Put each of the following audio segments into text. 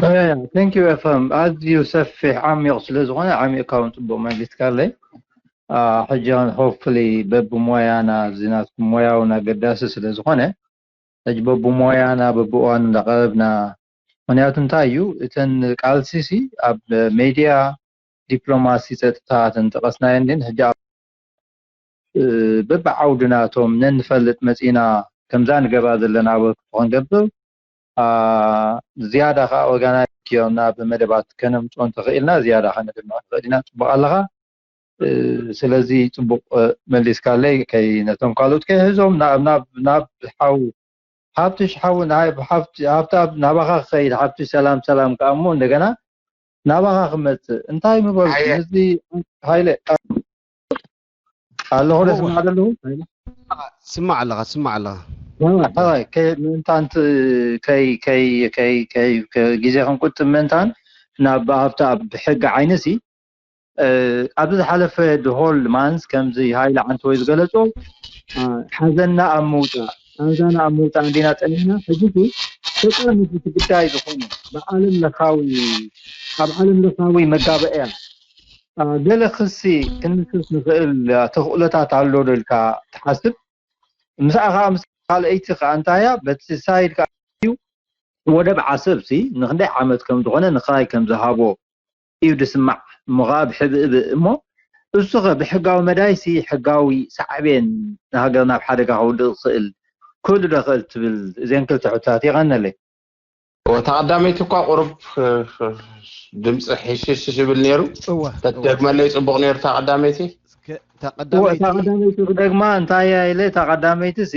Thank you ኤፍሬም፣ ኣዝዩ ሰፊሕ ዓሚቕ ስለ ዝኾነ ዓሚቕካ እውን ጽቡቕ መሊስካለይ። ሕጂ ሆፕፍሊ በብሞያና እዚ ናትኩም ሞያውን ኣገዳሲ ስለ ዝኾነ ሕጂ በብሞያና በብእዋኑ እንዳቐረብና፣ ምክንያቱ እንታይ እዩ፣ እተን ቃልሲሲ ኣብ ሜድያ፣ ዲፕሎማሲ፣ ጸጥታ ተንጠቐስናየን ግን ሕጂ በብዓውድናቶም ነንፈልጥ መጺና ከምዛ ንገባ ዘለና ኣበርክቶ ክንገብር፣ ዝያዳ ከዓ ኦርጋናይዝ ጌርና ብመደባት ከነምፅኦ እንተኽኢልና ዝያዳ ከነድምዕ ንኽእል ኢና። ፅቡቅ ኣለኻ። ስለዚ ፅቡቅ መሊስካለይ። ከይ ነቶም ካልኦት ከይሕዞም ናብ ሓው ሃብትሽ ሓው ናባኻ ክኸይድ፣ ሃብትሽ ሰላም ሰላም ከዓ እሞ እንደገና ናባኻ ክመፅእ እንታይ ምበልኩ። እዚ ሃይለ ኣለኹ ዶ ስማዕ ዘለኹ? ስማዕ ኣለኻ፣ ስማዕ ኣለኻ። ምእንታን ግዜ ክንቁጥብ ምእንታን ናብ ኣብታ ብሕጊ ዓይንሲ ኣብዚ ዝሓለፈ ድሆል ማንስ ከምዚ ሃይለ ዓንተወይ ዝገለጾ ሓዘና ኣብ ምውፃእ ቃንዛና ኣብ ምውፃእ እንዲና ፀኒሕና። ሕጂ ተቃሚቲ ጉዳይ ዝኾነ ብዓለም ለኻዊ ኣብ ዓለም ለኻዊ መጋበእያ ገለ ክሲ ክንክስ ንኽእል ተኽእሎታት ኣሎ ዶ ኢልካ ትሓስብ? ምስኣ ከዓ ምስ ካልኣይቲ ከዓ እንታይ እያ በቲ ሳይድ ከዓ እዩ ወደብ ዓሰብ ሲ ንክንደይ ዓመት ከም ዝኾነ ንክራይ ከም ዝሃቦ እዩ ድስማዕ እሞ ከዓ ብሕብእብእ እሞ እሱ ኸ ብሕጋዊ መዳይ ሲ ሕጋዊ ሳዕቤን ንሃገር ናብ ሓደጋ ከውድቕ ዝኽእል ክህሉ ዶ ይኽእል ትብል እዚአን ክልተ ሕቶታት የቐነለይ። እታ ቀዳመይቲ እኳ ቁሩብ ድምፂ ሕሽሽ ዝብል ነይሩ። ተትደግመለይ ፅቡቕ ነይሩ። እታ ቀዳመይቲ እታ ቀዳመይቲ ክደግማ እንታይ እያ ኢለ እታ ቀዳመይቲ ሲ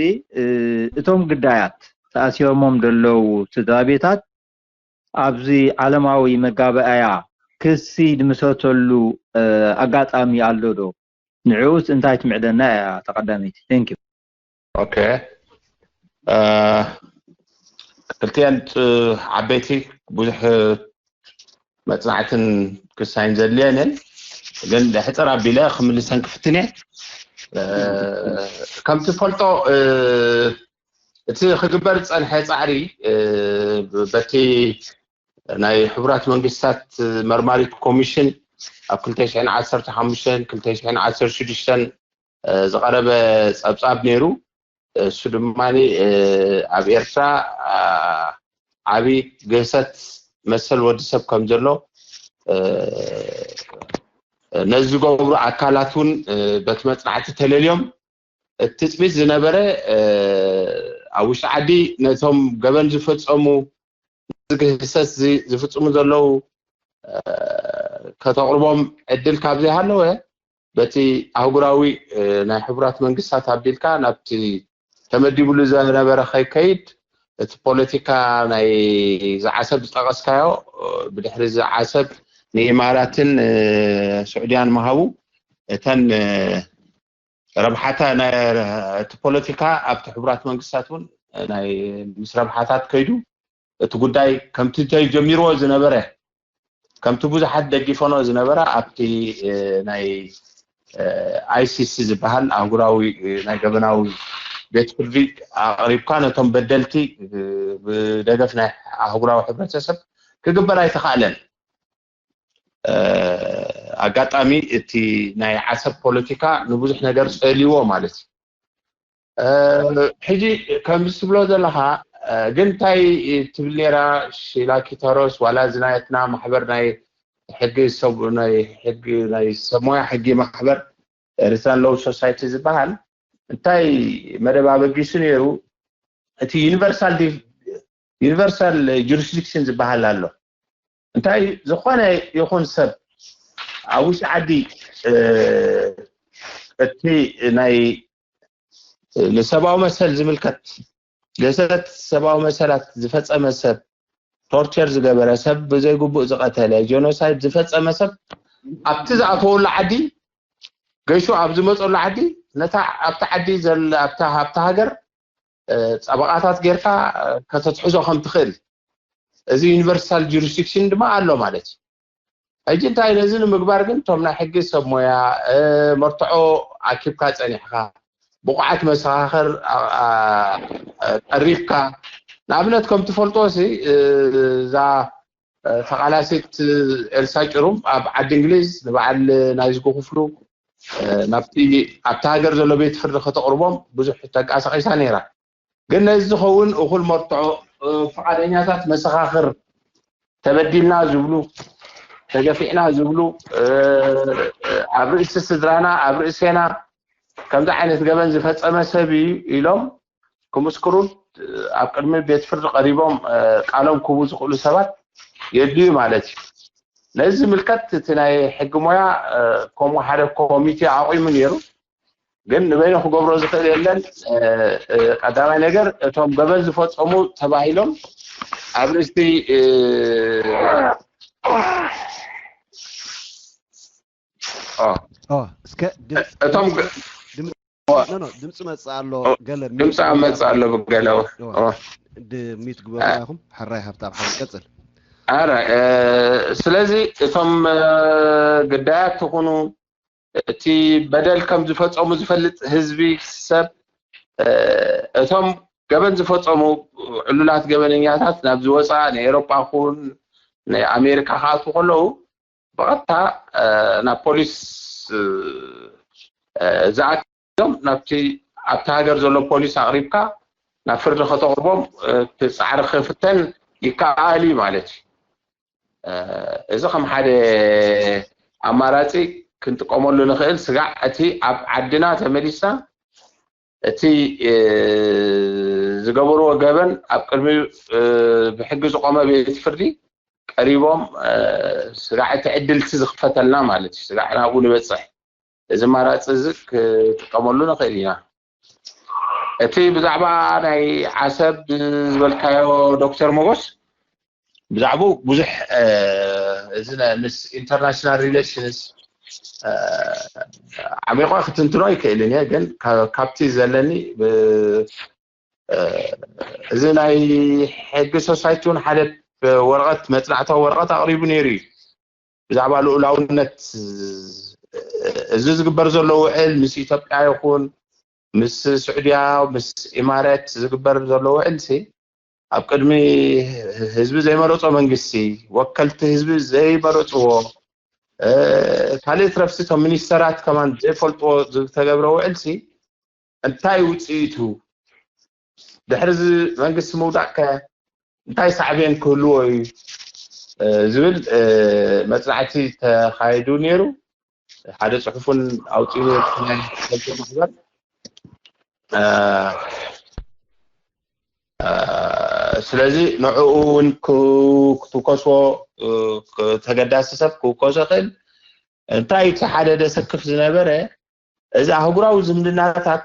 እቶም ግዳያት ተኣሲሮሞም ዘለዉ ስድራ ቤታት ኣብዚ ዓለማዊ መጋበኣያ ክሲ ድምሰተሉ ኣጋጣሚ ኣሎ ዶ? ንዕኡስ እንታይ ትምዕደና እያ እታ ቀዳመይቲ? Thank you። ኦኬ ክልቲአን ዓበይቲ ብዙሕ መፅናዕትን ክሳይን ዘድልየንን ግን ሕፅር ኣቢለ ክምልሰን ክፍትን እየ። ከምቲ ፈልጦ እቲ ክግበር ዝፀንሐ ፃዕሪ በቲ ናይ ሕቡራት መንግስታት መርማሪት ኮሚሽን ኣብ ክልተ ሽሕን ዓሰርተ ሓሙሽተን ክልተ ሽሕን ዓሰርተ ሽዱሽተን ዝቐረበ ፀብፃብ ነይሩ። እሱ ድማ ኣብ ኤርትራ ዓቢ ግህሰት መሰል ወዲ ሰብ ከም ዘሎ ነዚ ዝገብሩ ኣካላት እውን በቲ መፅናዕቲ ተለልዮም እቲ ትፅቢት ዝነበረ ኣብ ውሽጢ ዓዲ ነቶም ገበን ዝፈፀሙ ግህሰት ዝፍፅሙ ዘለዉ ከተቕርቦም ዕድል ካብ ዘይሃለወ በቲ ኣህጉራዊ ናይ ሕቡራት መንግስታት ኣቢልካ ናብቲ ተመዲብሉ ዝነበረ ከይከይድ እቲ ፖለቲካ ናይ ዝዓሰብ ዝጠቐስካዮ ብድሕሪ ዝዓሰብ ንኢማራትን ስዑድያን ምሃቡ እተን ረብሓታ እቲ ፖለቲካ ኣብቲ ሕቡራት መንግስታት እውን ናይ ምስ ረብሓታት ከይዱ እቲ ጉዳይ ከምቲ ጀሚርዎ ዝነበረ ከምቲ ብዙሓት ደጊፈኖ ዝነበረ ኣብቲ ናይ ኣይሲሲ ዝበሃል ኣህጉራዊ ናይ ገበናዊ ቤት ፍርዲ ኣቕሪብካ ነቶም በደልቲ ብደገፍ ናይ ኣህጉራዊ ሕብረተሰብ ክግበር ኣይተኻእለን። ኣጋጣሚ እቲ ናይ ዓሰብ ፖለቲካ ንብዙሕ ነገር ጸልይዎ ማለት እዩ። ሕጂ ከምዚ ትብሎ ዘለኻ ግን እንታይ ትብል ነራ ሺላ ኪተሮስ ዋላ እዚ ናትና ማሕበር ናይ ሕጊ ሰብ ናይ ሕጊ ናይ ሰብ ሞያ ሕጊ ማሕበር ኤርትራን ሎው ሶሳይቲ ዝበሃል እንታይ መደብ ኣበጊሱ ነይሩ እቲ ዩኒቨርሳል ዩኒቨርሳል ጁሪስዲክሽን ዝበሃል ኣሎ እንታይ ዝኾነ ይኹን ሰብ ኣብ ውሽጢ ዓዲ እቲ ናይ ንሰብኣዊ መሰል ዝምልከት ገሰት ሰብኣዊ መሰላት ዝፈፀመ ሰብ ቶርቸር ዝገበረ ሰብ ብዘይግቡእ ዝቐተለ ጀኖሳይድ ዝፈፀመ ሰብ ኣብቲ ዝኣተወሉ ዓዲ ገይሹ ኣብ ዝመፀሉ ዓዲ ነታ ኣብቲ ዓዲ ኣብታ ሃገር ፀበቓታት ጌርካ ከተትሕዞ ከም ትኽእል እዚ ዩኒቨርሳል ጁሪስዲክሽን ድማ ኣሎ ማለት እዩ። ሕጂ እንታይ ነዚ ንምግባር ግን እቶም ናይ ሕጊ ሰብ ሞያ መርትዖ ኣኪብካ ፀኒሕካ ብቑዓት መሰኻኽር ቀሪብካ ንኣብነት ከም ትፈልጦ ሲ እዛ ተቓላሲት ኤልሳ ጭሩም ኣብ ዓዲ እንግሊዝ ንበዓል ናይዝጎ ክፍሉ ናብቲ ኣብቲ ሃገር ዘሎ ቤት ፍርዲ ከተቕርቦም ብዙሕ ተንቀሳቒሳ ነይራ። ግን ነዚ ዝኸውን እኹል መርትዖ ፍቓደኛታት መሰኻኽር፣ ተበዲልና ዝብሉ፣ ተገፊዕና ዝብሉ፣ ኣብ ርእሲ ስድራና፣ ኣብ ርእሴና ከምዚ ዓይነት ገበን ዝፈጸመ ሰብ እዩ ኢሎም ክምስክሩን ኣብ ቅድሚ ቤት ፍርዲ ቀሪቦም ቃሎም ክህቡ ዝኽእሉ ሰባት የድልዩ ማለት እዩ። ነዚ ዝምልከት እቲ ናይ ሕጊ ሞያ ከምኡ ሓደ ኮሚቴ ኣቑሙ ነይሩ። ግን ንበይኑ ክገብሮ ዝኽእል የለን። ቀዳማይ ነገር እቶም ገበን ዝፈጸሙ ተባሂሎም ኣብ ርእሲ እስከ እቶም ድምፂ መፅእ ኣሎ ገለ ድምፂ ኣብ መፅእ ኣሎ ብገለ ሚት ግበሩ ኢኹም። ሕራይ ሃብታም ሓብ ቀፅል። ኣረ ስለዚ እቶም ግዳያት ትኹኑ እቲ በደል ከም ዝፈፀሙ ዝፈልጥ ህዝቢ ሰብ እቶም ገበን ዝፈፀሙ ዕሉላት ገበነኛታት ናብ ዝወፃ ንኤሮጳ ኹን ንኣሜሪካ ክኣትዉ ከለዉ ብቐጥታ ናብ ፖሊስ ዝኣክሎም ናብቲ ኣብቲ ሃገር ዘሎ ፖሊስ ኣቕሪብካ ናብ ፍርዲ ከተቕርቦም ፃዕሪ ክፍተን ይከኣል እዩ ማለት እዩ። እዚ ከም ሓደ ኣማራፂ ክንጥቀመሉ ንኽእል። ስጋዕ እቲ ኣብ ዓድና ተመሊስና እቲ ዝገበርዎ ገበን ኣብ ቅድሚ ብሕጊ ዝቆመ ቤት ፍርዲ ቀሪቦም ስጋዕ እቲ ዕድልቲ ዝኽፈተልና ማለት እዩ። ስጋዕ ናብኡ ንበፅሕ። እዚ ኣማራፂ እዚ ክጥቀመሉ ንኽእል ኢና። እቲ ብዛዕባ ናይ ዓሰብ ዝበልካዮ ዶክተር ሞጎስ ብዛዕባኡ ብዙሕ እዚ ምስ ኢንተርናሽናል ሪሌሽንስ ዓሚቆ ክትንትኖ ኣይክእልን እየ፣ ግን ካብቲ ዘለኒ እዚ ናይ ሕጊ ሶሳይቲ እውን ሓደ ወረቐት መፅናዕታዊ ወረቐት ኣቕሪቡ ነይሩ እዩ ብዛዕባ ልኡላውነት እዚ ዝግበር ዘሎ ውዕል ምስ ኢትዮጵያ ይኹን ምስ ስዑድያ ምስ ኢማረት ዝግበር ዘሎ ውዕል ሲ ኣብ ቅድሚ ህዝቢ ዘይመረፆ መንግስቲ ወከልቲ ህዝቢ ዘይመረፅዎ ካልእ ትረፍሲ እቶም ሚኒስተራት ከማን ዘይፈልጥዎ ዝተገብረ ውዕል ሲ እንታይ ውፅኢቱ ድሕሪ እዚ መንግስቲ ምውዳቅ ከ እንታይ ሳዕቤን ክህልዎ እዩ ዝብል መፅናዕቲ ተካይዱ ነይሩ። ሓደ ፅሑፍን ኣውፂኡ ማሕበር ስለዚ ንዕኡ እውን ክትውከስዎ ተገዳሲ ሰብ ክውከሶ ይኽእል። እንታይ እቲ ሓደ ደሰክፍ ዝነበረ እዚ ኣህጉራዊ ዝምድናታት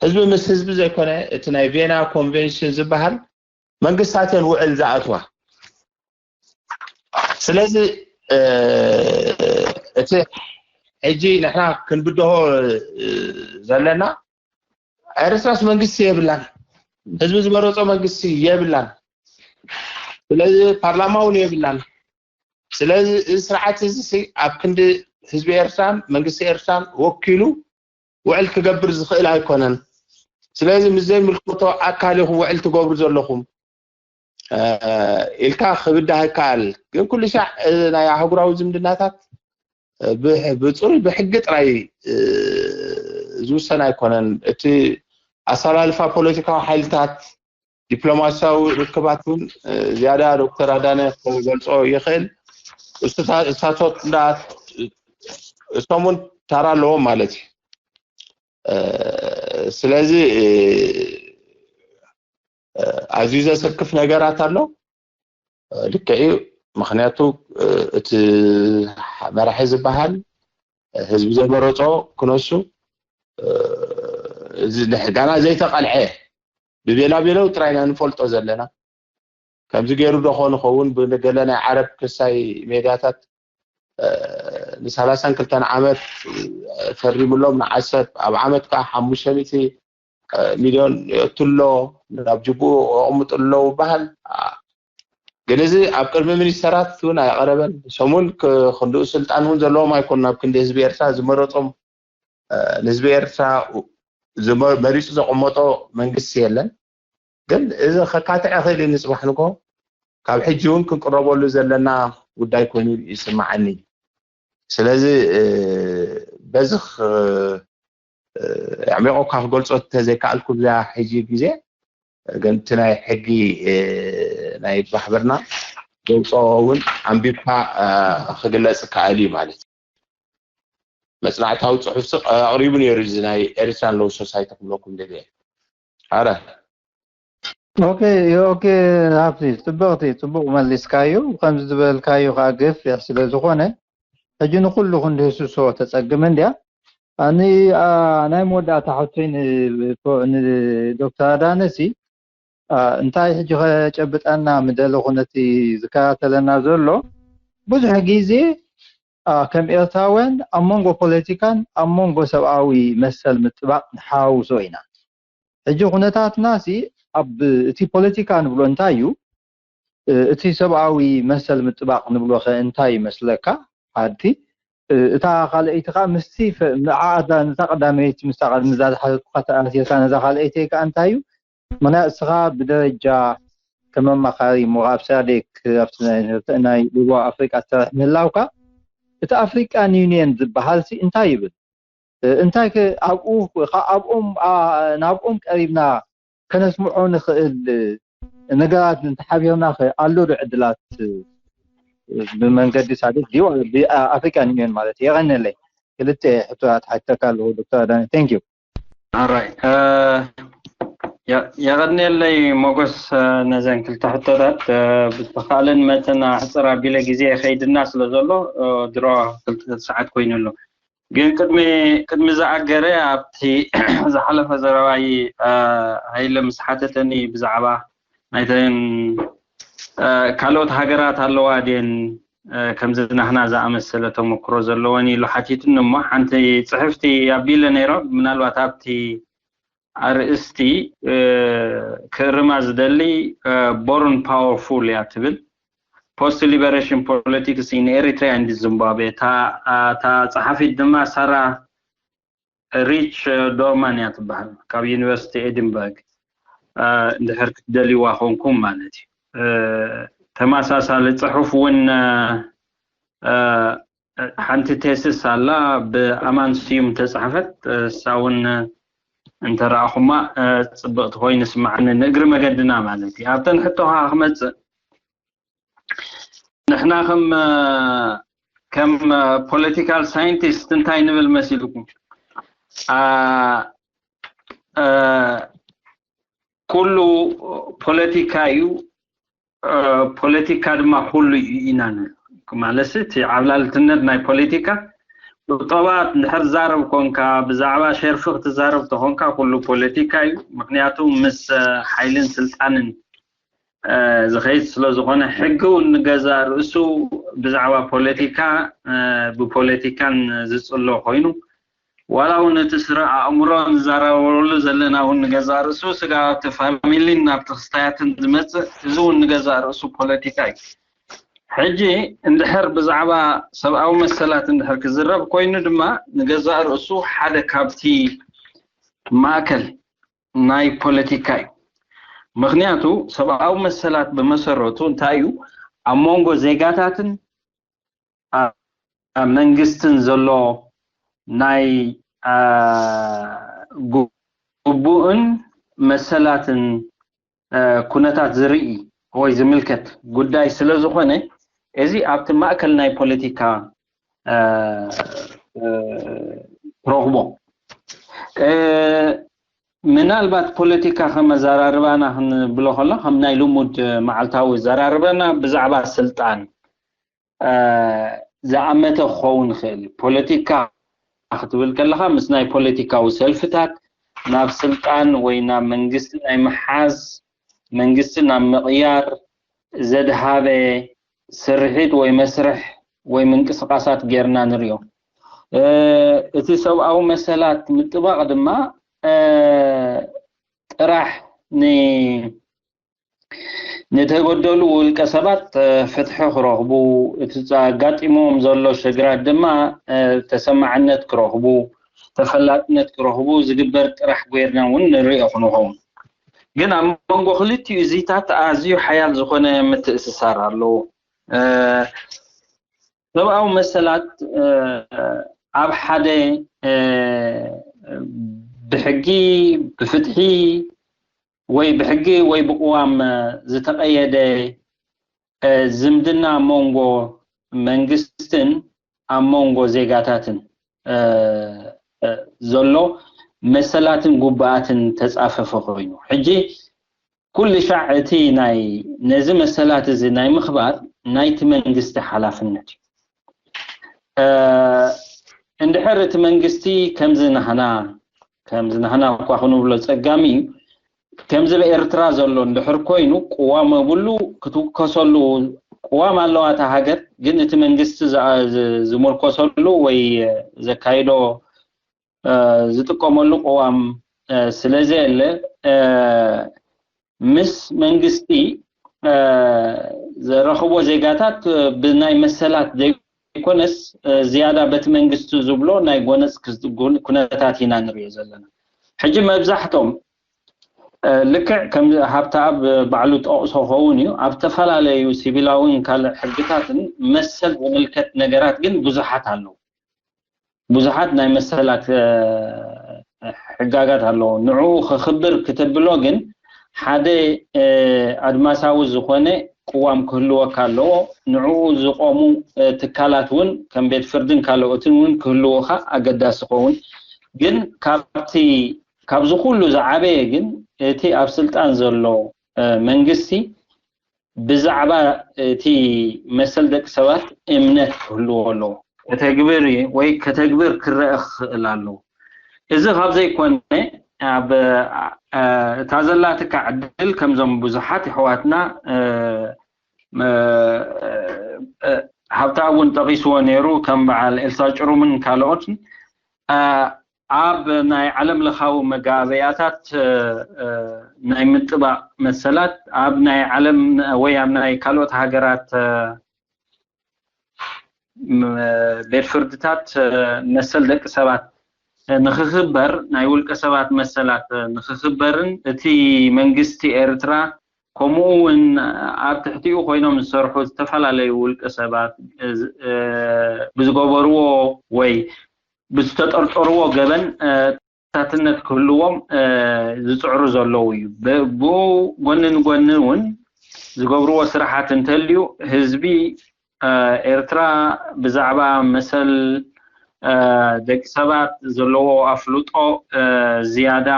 ህዝቢ ምስ ህዝቢ ዘይኮነ እቲ ናይ ቬና ኮንቬንሽን ዝበሃል መንግስታት እየን ውዕል ዝኣትዋ። ስለዚ እቲ ሕጂ ንሕና ክንብድሆ ዘለና ኤርትራስ መንግስቲ የብላን፣ ህዝቢ ዝመረፆ መንግስቲ የብላን። ስለዚ ፓርላማ እውን የብላን። ስለዚ እዚ ስርዓት እዚ ኣብ ክንዲ ህዝቢ ኤርትራን መንግስቲ ኤርትራን ወኪሉ ውዕል ክገብር ዝኽእል ኣይኮነን። ስለዚ ምስ ዘይምልከቶ ኣካል ኢኹም ውዕል ትገብሩ ዘለኹም ኢልካ ክብዳህ ይከኣል። ግን ኩሉ ሻዕ ናይ ኣህጉራዊ ዝምድናታት ብፅሩይ ብሕጊ ጥራይ ዝውሰን ኣይኮነን። እቲ ኣሰላልፋ ፖለቲካዊ ሓይልታት ዲፕሎማሲያዊ ርክባት እውን ዝያዳ ዶክተር ኣዳነ ክገልፆ ይኽእል። እሳቶት እሶም እውን ታራ ኣለዎም ማለት እዩ። ስለዚ ኣዝዩ ዘሰክፍ ነገራት ኣሎ። ልክዕ እዩ። ምክንያቱ እቲ መራሒ ዝበሃል ህዝቢ ዘመረፆ ክነሱ እዚ ጋና ዘይተቐልዐ ብቤላ ቤለው ጥራይና ንፈልጦ ዘለና ከምዚ ገይሩ ዶ ኾን ኸውን ብገለ ናይ ዓረብ ክሳይ ሜድያታት ንሰላሳን ክልተን ዓመት ፈሪምሎም ንዓሰብ ኣብ ዓመት ከዓ ሓሙሽተ ሚእቲ ሚልዮን የእትሎ ናብ ጅቡኡ ኣቕምጡ ኣለዉ በሃል። ግን እዚ ኣብ ቅድሚ ሚኒስተራት እውን ኣይቐረበን። ሰሙን ክንድኡ ስልጣን እውን ዘለዎም ኣይኮኑ ናብ ክንዲ ህዝቢ ኤርትራ ዝመረፆም ንህዝቢ ኤርትራ መሪፁ ዘቐመጦ መንግስቲ የለን። ግን እዚ ከካትዕ ይኽእል እዩ ንፅባሕ ንግሆ ካብ ሕጂ እውን ክንቅረበሉ ዘለና ጉዳይ ኮይኑ ይስምዓኒ። ስለዚ በዚ ኣዕሚቑካ ክገልጾ እንተዘይከኣልኩ ብዛ ሕጂ ግዜ ግን እቲ ናይ ሕጊ ናይ ማሕበርና ዘውፅኦ እውን ኣንቢብካ ክግለፅ ይከኣል እዩ ማለት እዩ። መፅናዕታዊ ፅሑፍ ኣቕሪቡ ነይሩ እዚ ናይ ኤሪትራን ሎው ሶሳይቲ ክብለኩም ደልየ። ኣረ ኦኬ ኦኬ፣ ሃብቲ ፅብቕቲ ፅቡቕ መሊስካዩ። ከምዚ ዝበልካዩ ከዓ ገፊሕ ስለ ዝኾነ ሕጂ ንኩሉ ክንድህስሶ ተፀግም እንድያ። ኣኒ ናይ መወዳእታ ሕቶይ ንዶክተር ኣዳነሲ እንታይ ሕጂ ከጨብጠና ምደለኹ ነቲ ዝከታተለና ዘሎ ብዙሕ ግዜ ከም ኤርትራውያን ኣብ መንጎ ፖለቲካን ኣብ መንጎ ሰብኣዊ መሰል ምጥባቕ ንሓዋውሶ ኢና። ሕጂ ኩነታትና ሲ ኣብ እቲ ፖለቲካ ንብሎ እንታይ እዩ? እቲ ሰብኣዊ መሰል ምጥባቕ ንብሎ ከ እንታይ ይመስለካ? ሓድቲ እታ ካልኣይቲ ከዓ ምስቲ ንዓኣ ነታ ቀዳመይቲ ምስታ ቅድሚ እዛ ዝሓተትኩካ ተኣሲርካ ነዛ ካልኣይቲ ከዓ እንታይ እዩ? ምክንያት እስኻ ብደረጃ ከም ኣማኻሪ እሞ ኣብ ሳዴክ ኣብቲ ናይ ደቡብ ኣፍሪቃ ትሰርሕ ምህላውካ እቲ ኣፍሪቃን ዩኒየን ዝበሃል ሲ እንታይ ይብል? እንታይ ከ ኣብኡ ኣብኦም ናብኦም ቀሪብና ከነስምዖ ንኽእል ነገራት እንተሓቢርና ከ ኣሎ ዶ ዕድላት ብመንገዲ ሳድት ድዩ ብኣፍሪካን ዩኒየን ማለት የቐነለይ ክልተ ሕቶታት ሓተካ ኣለኹ ዶክተር ኣዳነ thank you ኣራይ የቐንየለይ ሞጎስ ነዘን ክልተ ሕቶታት ብተኻእለን መጠን ኣሕፅር ኣቢለ ግዜ ከይድና ስለ ዘሎ ድሮ ክልተ ሰዓት ኮይኑ ኣሎ ግን ቅድሚ ቅድሚ ዝኣገረ ኣብቲ ዝሓለፈ ዘረባይ ሃይለ ምስ ሓተተኒ ብዛዕባ ናይተን ካልኦት ሃገራት ኣለዋ ድየን ከምዚ ናህና ዝኣመሰለ ተመክሮ ዘለወን ኢሉ ሓቲቱኒ እሞ ሓንቲ ፅሕፍቲ ኣቢለ ነይሮ ምናልባት ኣብቲ ኣርእስቲ ክእርማ ዝደሊ born powerful እያ ትብል post liberation politics in Eritrea and Zimbabwe እታ ጸሓፊት ድማ ሳራ ሪች ዶርማን እያ ትበሃል ካብ ዩኒቨርሲቲ ኤድንበርግ እንድሕር ክትደልይዋ ኮንኩም ማለት እዩ ተመሳሳሊ ፅሑፍ እውን ሓንቲ ቴስስ ኣላ ብኣማን ስዩም ተፃሕፈት እሳ እውን እንተረኣኹማ ፅብቕቲ ኮይኑ ስማዓኒ ንእግሪ መገድና ማለት እዩ ኣብተን ሕቶኻ ክመፅእ ንሕና ከም ከም ፖለቲካል ሳይንቲስት እንታይ ንብል መሲልኩም ኩሉ ፖለቲካ እዩ ፖለቲካ ድማ ኩሉ እዩ ኢና ንብል ማለትሲ እቲ ዓብላልትነት ናይ ፖለቲካ ቁጠባ እንድሕር ትዛረብ ኮንካ ብዛዕባ ሸርፊ ክትዛረብ ተኾንካ ኩሉ ፖለቲካ እዩ ምክንያቱ ምስ ሓይልን ስልጣንን ዝኸይድ ስለ ዝኾነ ሕጊ እውን ንገዛእ ርእሱ ብዛዕባ ፖለቲካ ብፖለቲካን ዝፅሎ ኮይኑ ዋላ እውን እቲ ስረ ኣእምሮ ንዛረበሉ ዘለና እውን ንገዛእ ርእሱ ስጋብ ኣብቲ ፋሚሊን ናብቲ ክስታያትን ዝመፅእ እዚ እውን ንገዛእ ርእሱ ፖለቲካ እዩ ሕጂ እንድሕር ብዛዕባ ሰብኣዊ መሰላት እንድሕር ክዝረብ ኮይኑ ድማ ንገዛእ ርእሱ ሓደ ካብቲ ማእከል ናይ ፖለቲካ እዩ ምክንያቱ ሰብኣዊ መሰላት ብመሰረቱ እንታይ እዩ ኣብ መንጎ ዜጋታትን መንግስትን ዘሎ ናይ ግቡእን መሰላትን ኩነታት ዝርኢ ወይ ዝምልከት ጉዳይ ስለ ዝኾነ እዚ ኣብቲ ማእከል ናይ ፖለቲካ ትረኽቦ ምናልባት ፖለቲካ ከመዘራርባና ክንብሎ ከሎ ከም ናይ ልሙድ መዓልታዊ ዘራርበና ብዛዕባ ስልጣን ዝኣመተ ክኸውን ይኽእል ፖለቲካ ክትብል ከለኻ ምስ ናይ ፖለቲካዊ ሰልፍታት ናብ ስልጣን ወይ ናብ መንግስቲ ናይ ምሓዝ መንግስቲ ናብ ምቕያር ዘድሃበ ስርሒት ወይ መስርሕ ወይ ምንቅስቃሳት ጌርና ንሪኦ እቲ ሰብኣዊ መሰላት ምጥባቕ ድማ ጥራሕ ንተጎደሉ ውልቀ ሰባት ፍትሒ ክረኽቡ እቲ ኣጋጢሞም ዘሎ ሽግራት ድማ ተሰማዕነት ክረኽቡ ተፈላጥነት ክረኽቡ ዝግበር ጥራሕ ጎይርና እውን ንሪኦ ክንኸውን ግን ኣብ መንጎ ክልቲኡ እዚታት ኣዝዩ ሓያል ዝኾነ ምትእስሳር ኣለዎ። ሰብኣዊ መሰላት ኣብ ሓደ ብሕጊ፣ ብፍትሒ ወይ ብሕጊ ወይ ብቕዋም ዝተቐየደ ዝምድና መንጎ መንግስትን ኣብ መንጎ ዜጋታትን ዘሎ መሰላትን ጉባኣትን ተጻፈፈ ኮይኑ፣ ሕጂ ኩሉ ሻዕ እቲ ናይ ነዚ መሰላት እዚ ናይ ምኽባር ናይቲ መንግስቲ ሓላፍነት እዩ። እንድሕር እቲ መንግስቲ ከምዚ ናህና ከምዚ ናህና እኳ ክንብሎ ጸጋሚ እዩ። ከምዚ ኣብ ኤርትራ ዘሎ እንድሕር ኮይኑ ቅዋም የብሉ ክትውከሰሉ ቅዋም ኣለዋ እታ ሃገር፣ ግን እቲ መንግስቲ ዝምርኮሰሉ ወይ ዘካይዶ ዝጥቀመሉ ቅዋም ስለዘየለ ምስ መንግስቲ ዘረኽቦ ዜጋታት ብናይ መሰላት ዘይኮነስ ዝያዳ በቲ መንግስቲ ዝብሎ ናይ ጎነፅ ኩነታት ኢና ንሪኦ ዘለና። ሕጂ መብዛሕቶም ልክዕ ከም ሃብተኣብ ባዕሉ ጠቕሶ ኸውን እዩ ኣብ ዝተፈላለዩ ሲቪላውን ካልእ ሕግታትን መሰል ዝምልከት ነገራት ግን ብዙሓት ኣለዉ። ብዙሓት ናይ መሰላት ሕጋጋት ኣለዉ። ንዕኡ ክኽብር ክትብሎ ግን ሓደ ኣድማሳዊ ዝኾነ ቅዋም ክህልወካ ኣለዎ። ንዕኡ ዝቆሙ ትካላት እውን ከም ቤት ፍርድን ካልኦትን እውን ክህልወካ ኣገዳሲ ኸውን። ግን ካብቲ ካብዚ ኩሉ ዝዓበየ ግን እቲ ኣብ ስልጣን ዘሎ መንግስቲ ብዛዕባ እቲ መሰል ደቂ ሰባት እምነት ክህልዎ ኣለዎ። ከተግብር ወይ ከተግብር ክረአ ክኽእል ኣለዎ። እዚ ካብ ዘይኮነ ኣብ እታ ዘላትካ ዕድል ከምዞም ብዙሓት ኣሕዋትና ሃብታ እውን ጠቒስዎ ነይሩ ከም በዓል ኤልሳ ጭሩምን ካልኦትን ኣብ ናይ ዓለም ለኻዊ መጋበያታት ናይ ምጥባቕ መሰላት ኣብ ናይ ዓለም ወይ ኣብ ናይ ካልኦት ሃገራት ቤት ፍርድታት መሰል ደቂ ሰባት ንክኽበር ናይ ውልቀ ሰባት መሰላት ንክኽበርን እቲ መንግስቲ ኤርትራ ከምኡ እውን ኣብ ትሕቲኡ ኮይኖም ዝሰርሑ ዝተፈላለዩ ውልቀ ሰባት ብዝገበርዎ ወይ ብዝተጠርጠርዎ ገበን ተሓታትነት ክህልዎም ዝፅዕሩ ዘለዉ እዩ። ብኡ ጎኒ ንጎኒ እውን ዝገብርዎ ስራሓት እንተልዩ ህዝቢ ኤርትራ ብዛዕባ መሰል ደቂ ሰባት ዘለዎ ኣፍልጦ ዝያዳ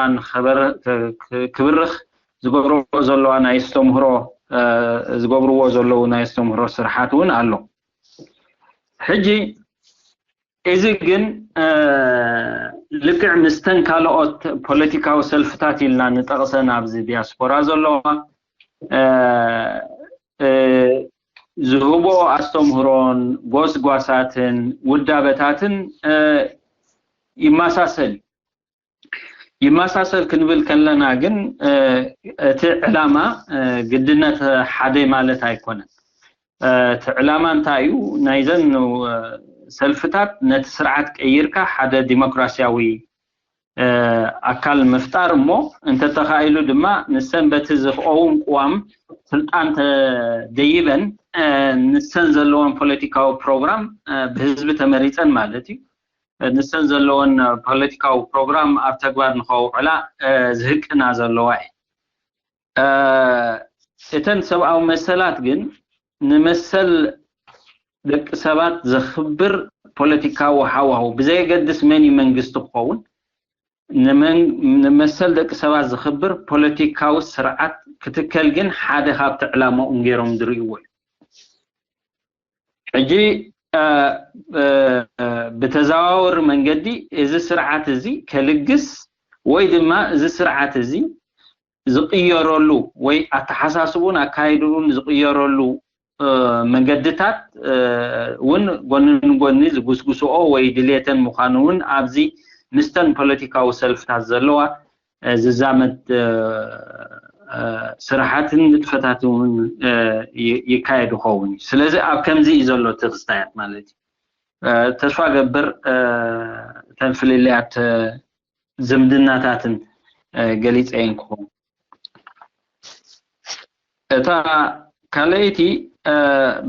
ክብርኽ ዝገብርዎ ዘለዋ ናይ ኣስተምህሮ ዝገብርዎ ዘለዉ ናይ ኣስተምህሮ ስራሓት እውን ኣሎ። ሕጂ እዚ ግን ልክዕ ምስተን ካልኦት ፖለቲካዊ ሰልፍታት ኢልና ንጠቕሰን ኣብዚ ዲያስፖራ ዘለዋ ዝህቦ ኣስተምህሮን ጎስጓሳትን ውዳበታትን ይመሳሰል እዩ። ይመሳሰል ክንብል ከለና ግን እቲ ዕላማ ግድነት ሓደ ማለት ኣይኮነን። እቲ ዕላማ እንታይ እዩ? ናይዘን ሰልፍታት ነቲ ስርዓት ቀይርካ ሓደ ዲሞክራሲያዊ ኣካል ምፍጣር እሞ እንተተኻኢሉ ድማ ንሰን በቲ ዝኽኦውን ቅዋም ስልጣን ተደይበን ንሰን ዘለወን ፖለቲካዊ ፕሮግራም ብህዝቢ ተመሪፀን ማለት እዩ ንሰን ዘለወን ፖለቲካዊ ፕሮግራም ኣብ ተግባር ንኸውዕላ ዝህቅና ዘለዋ እዩ። እተን ሰብኣዊ መሰላት ግን ንመሰል ደቂ ሰባት ዘኽብር ፖለቲካዊ ሃዋሁ ብዘየገድስ መን እዩ መንግስቲ ክኸውን ንመሰል ደቂ ሰባት ዝኽብር ፖለቲካዊ ስርዓት ክትከል ግን ሓደ ካብቲ ዕላማኦም ገይሮም ዝርእይዎ እዩ። ሕጂ ብተዘዋወሪ መንገዲ እዚ ስርዓት እዚ ከልግስ ወይ ድማ እዚ ስርዓት እዚ ዝቕየረሉ ወይ ኣተሓሳስቡን ኣካይድኡን ዝቕየረሉ መንገድታት እውን ጎኒ ንጎኒ ዝጉስጉስኦ ወይ ድሌተን ምዃኑ እውን ኣብዚ ምስተን ፖለቲካዊ ሰልፍታት ዘለዋ ዝዛመድ ስራሓትን ንጥፈታትን እውን ይካየድ ይኸውን እዩ። ስለዚ ኣብ ከምዚ እዩ ዘሎ እቲ ክስታያት ማለት እዩ። ተስፋ ገብር እተን ፍልልያት ዝምድናታትን ገሊፀ እየን ክኸውን። እታ ካልኣይቲ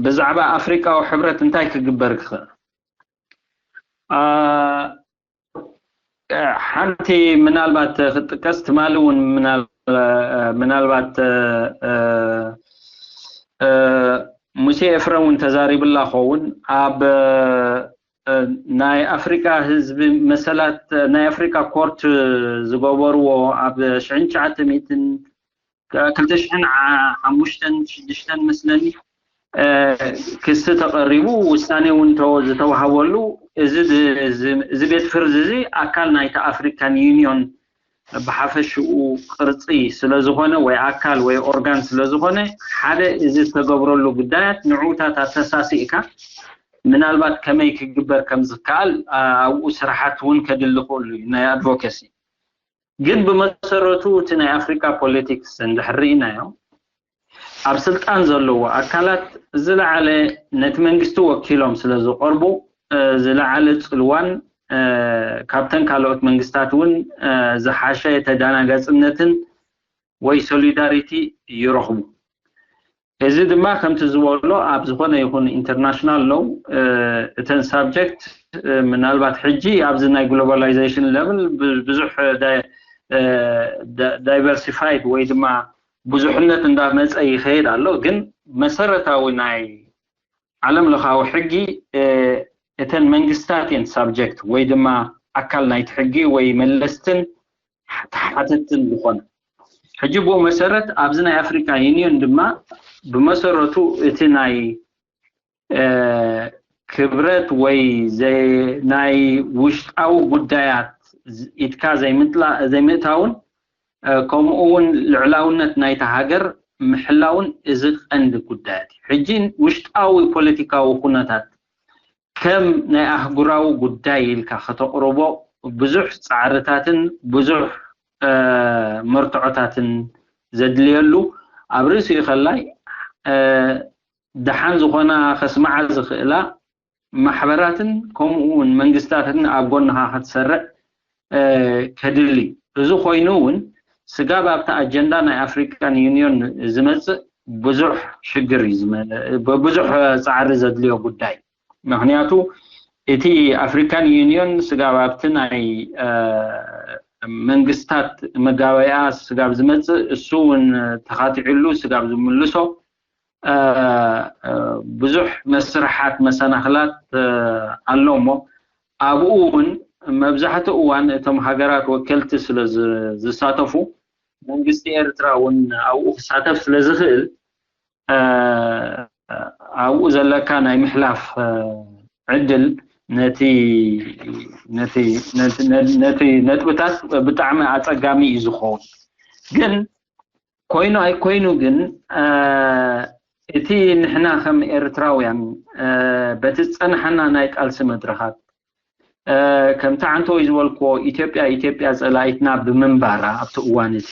ብዛዕባ ኣፍሪቃዊ ሕብረት እንታይ ክግበር ክኽእል? ሓንቲ ምናልባት ክጥቀስ ትማሊ እውን ምናልባት ሙሴ ኤፍረም እውን ተዛሪብላ ኸውን ኣብ ናይ ኣፍሪካ ህዝቢ መሰላት ናይ ኣፍሪካ ኮርት ዝገበርዎ ኣብ ሽሕን ትሽዓተ ሚእትን ክልተ ሽሕን ሓሙሽተን ሽዱሽተን መስለኒ ክሲ ተቐሪቡ ውሳኔ እውን ዝተዋሃበሉ እዚ ቤት ፍርዲ እዚ ኣካል ናይቲ ኣፍሪካን ዩኒዮን ብሓፈሽኡ ቅርፂ ስለዝኾነ ወይ ኣካል ወይ ኦርጋን ስለዝኾነ ሓደ እዚ ዝተገብረሉ ጉዳያት ንዑታት ኣተሳሲእካ ምናልባት ከመይ ክግበር ከም ዝከኣል ኣብኡ ስራሓት እውን ከድሊ ክእሉ እዩ ናይ ኣድቮኬሲ። ግን ብመሰረቱ እቲ ናይ ኣፍሪካ ፖለቲክስ እንድሕር ርኢናዮ ኣብ ስልጣን ዘለዎ ኣካላት ዝለዓለ ነቲ መንግስቲ ወኪሎም ስለ ዝቐርቡ ዝለዓለ ፅልዋን ካብተን ካልኦት መንግስታት እውን ዝሓሸ ተዳናጋፅነትን ወይ ሶሊዳሪቲ ይረኽቡ። እዚ ድማ ከምቲ ዝበሎ ኣብ ዝኾነ ይኹን ኢንተርናሽናል ሎው እተን ሳብጀክት ምናልባት ሕጂ ኣብዚ ናይ ግሎባላይዜሽን ለብል ብዙሕ ዳይቨርሲፋይድ ወይ ድማ ብዙሕነት እንዳመፀ ይኸይድ ኣሎ። ግን መሰረታዊ ናይ ዓለም ለኻዊ ሕጊ እተን መንግስታት እየን ሳብጀክት ወይ ድማ ኣካል ናይቲ ሕጊ ወይ መለስትን ተሓተትን ዝኾነ። ሕጂ ብኡ መሰረት ኣብዚ ናይ ኣፍሪካ ዩኒዮን ድማ ብመሰረቱ እቲ ናይ ክብረት ወይ ናይ ውሽጣዊ ጉዳያት ኢድካ ዘይምእታውን ከምኡ እውን ልዕላውነት ናይታ ሃገር ምሕላውን እዚ ቀንዲ ጉዳያት እዩ። ሕጂ ውሽጣዊ ፖለቲካዊ ኩነታት ከም ናይ ኣህጉራዊ ጉዳይ ኢልካ ከተቕርቦ ብዙሕ ፃዕርታትን ብዙሕ መርትዖታትን ዘድልየሉ ኣብ ርእሲኡ ከላይ ደሓን ዝኾና ከስምዓ ዝኽእላ ማሕበራትን ከምኡ እውን መንግስታትን ኣብ ጎንኻ ክትሰርዕ ከድሊ። እዚ ኮይኑ እውን ስጋብ ኣብቲ ኣጀንዳ ናይ ኣፍሪካን ዩኒዮን ዝመፅእ ብዙሕ ሽግር እዩ፣ ብዙሕ ፃዕሪ ዘድልዮ ጉዳይ። ምክንያቱ እቲ ኣፍሪካን ዩኒዮን ስጋብ ኣብቲ ናይ መንግስታት መጋበያ ስጋብ ዝመፅእ እሱ እውን ተኻቲዕሉ ስጋብ ዝምልሶ ብዙሕ መስርሓት መሰናኽላት ኣሎ እሞ ኣብኡ እውን መብዛሕትኡ እዋን እቶም ሃገራት ወከልቲ ስለ ዝሳተፉ መንግስቲ ኤርትራ እውን ኣብኡ ክሳተፍ ስለ ዝኽእል ኣብኡ ዘለካ ናይ ምሕላፍ ዕድል ነቲ ነጥብታት ብጣዕሚ ኣፀጋሚ እዩ ዝኸውን። ግን ኮይኑ ኣይኮይኑ ግን እቲ ንሕና ከም ኤርትራውያን በቲ ዝፀናሓና ናይ ቃልሲ መድረኻት ከምቲ ዓንተወይ ዝበልክዎ ኢትዮጵያ ኢትዮጵያ ፀላኢትና ብምንባራ ኣብቲ እዋን እቲ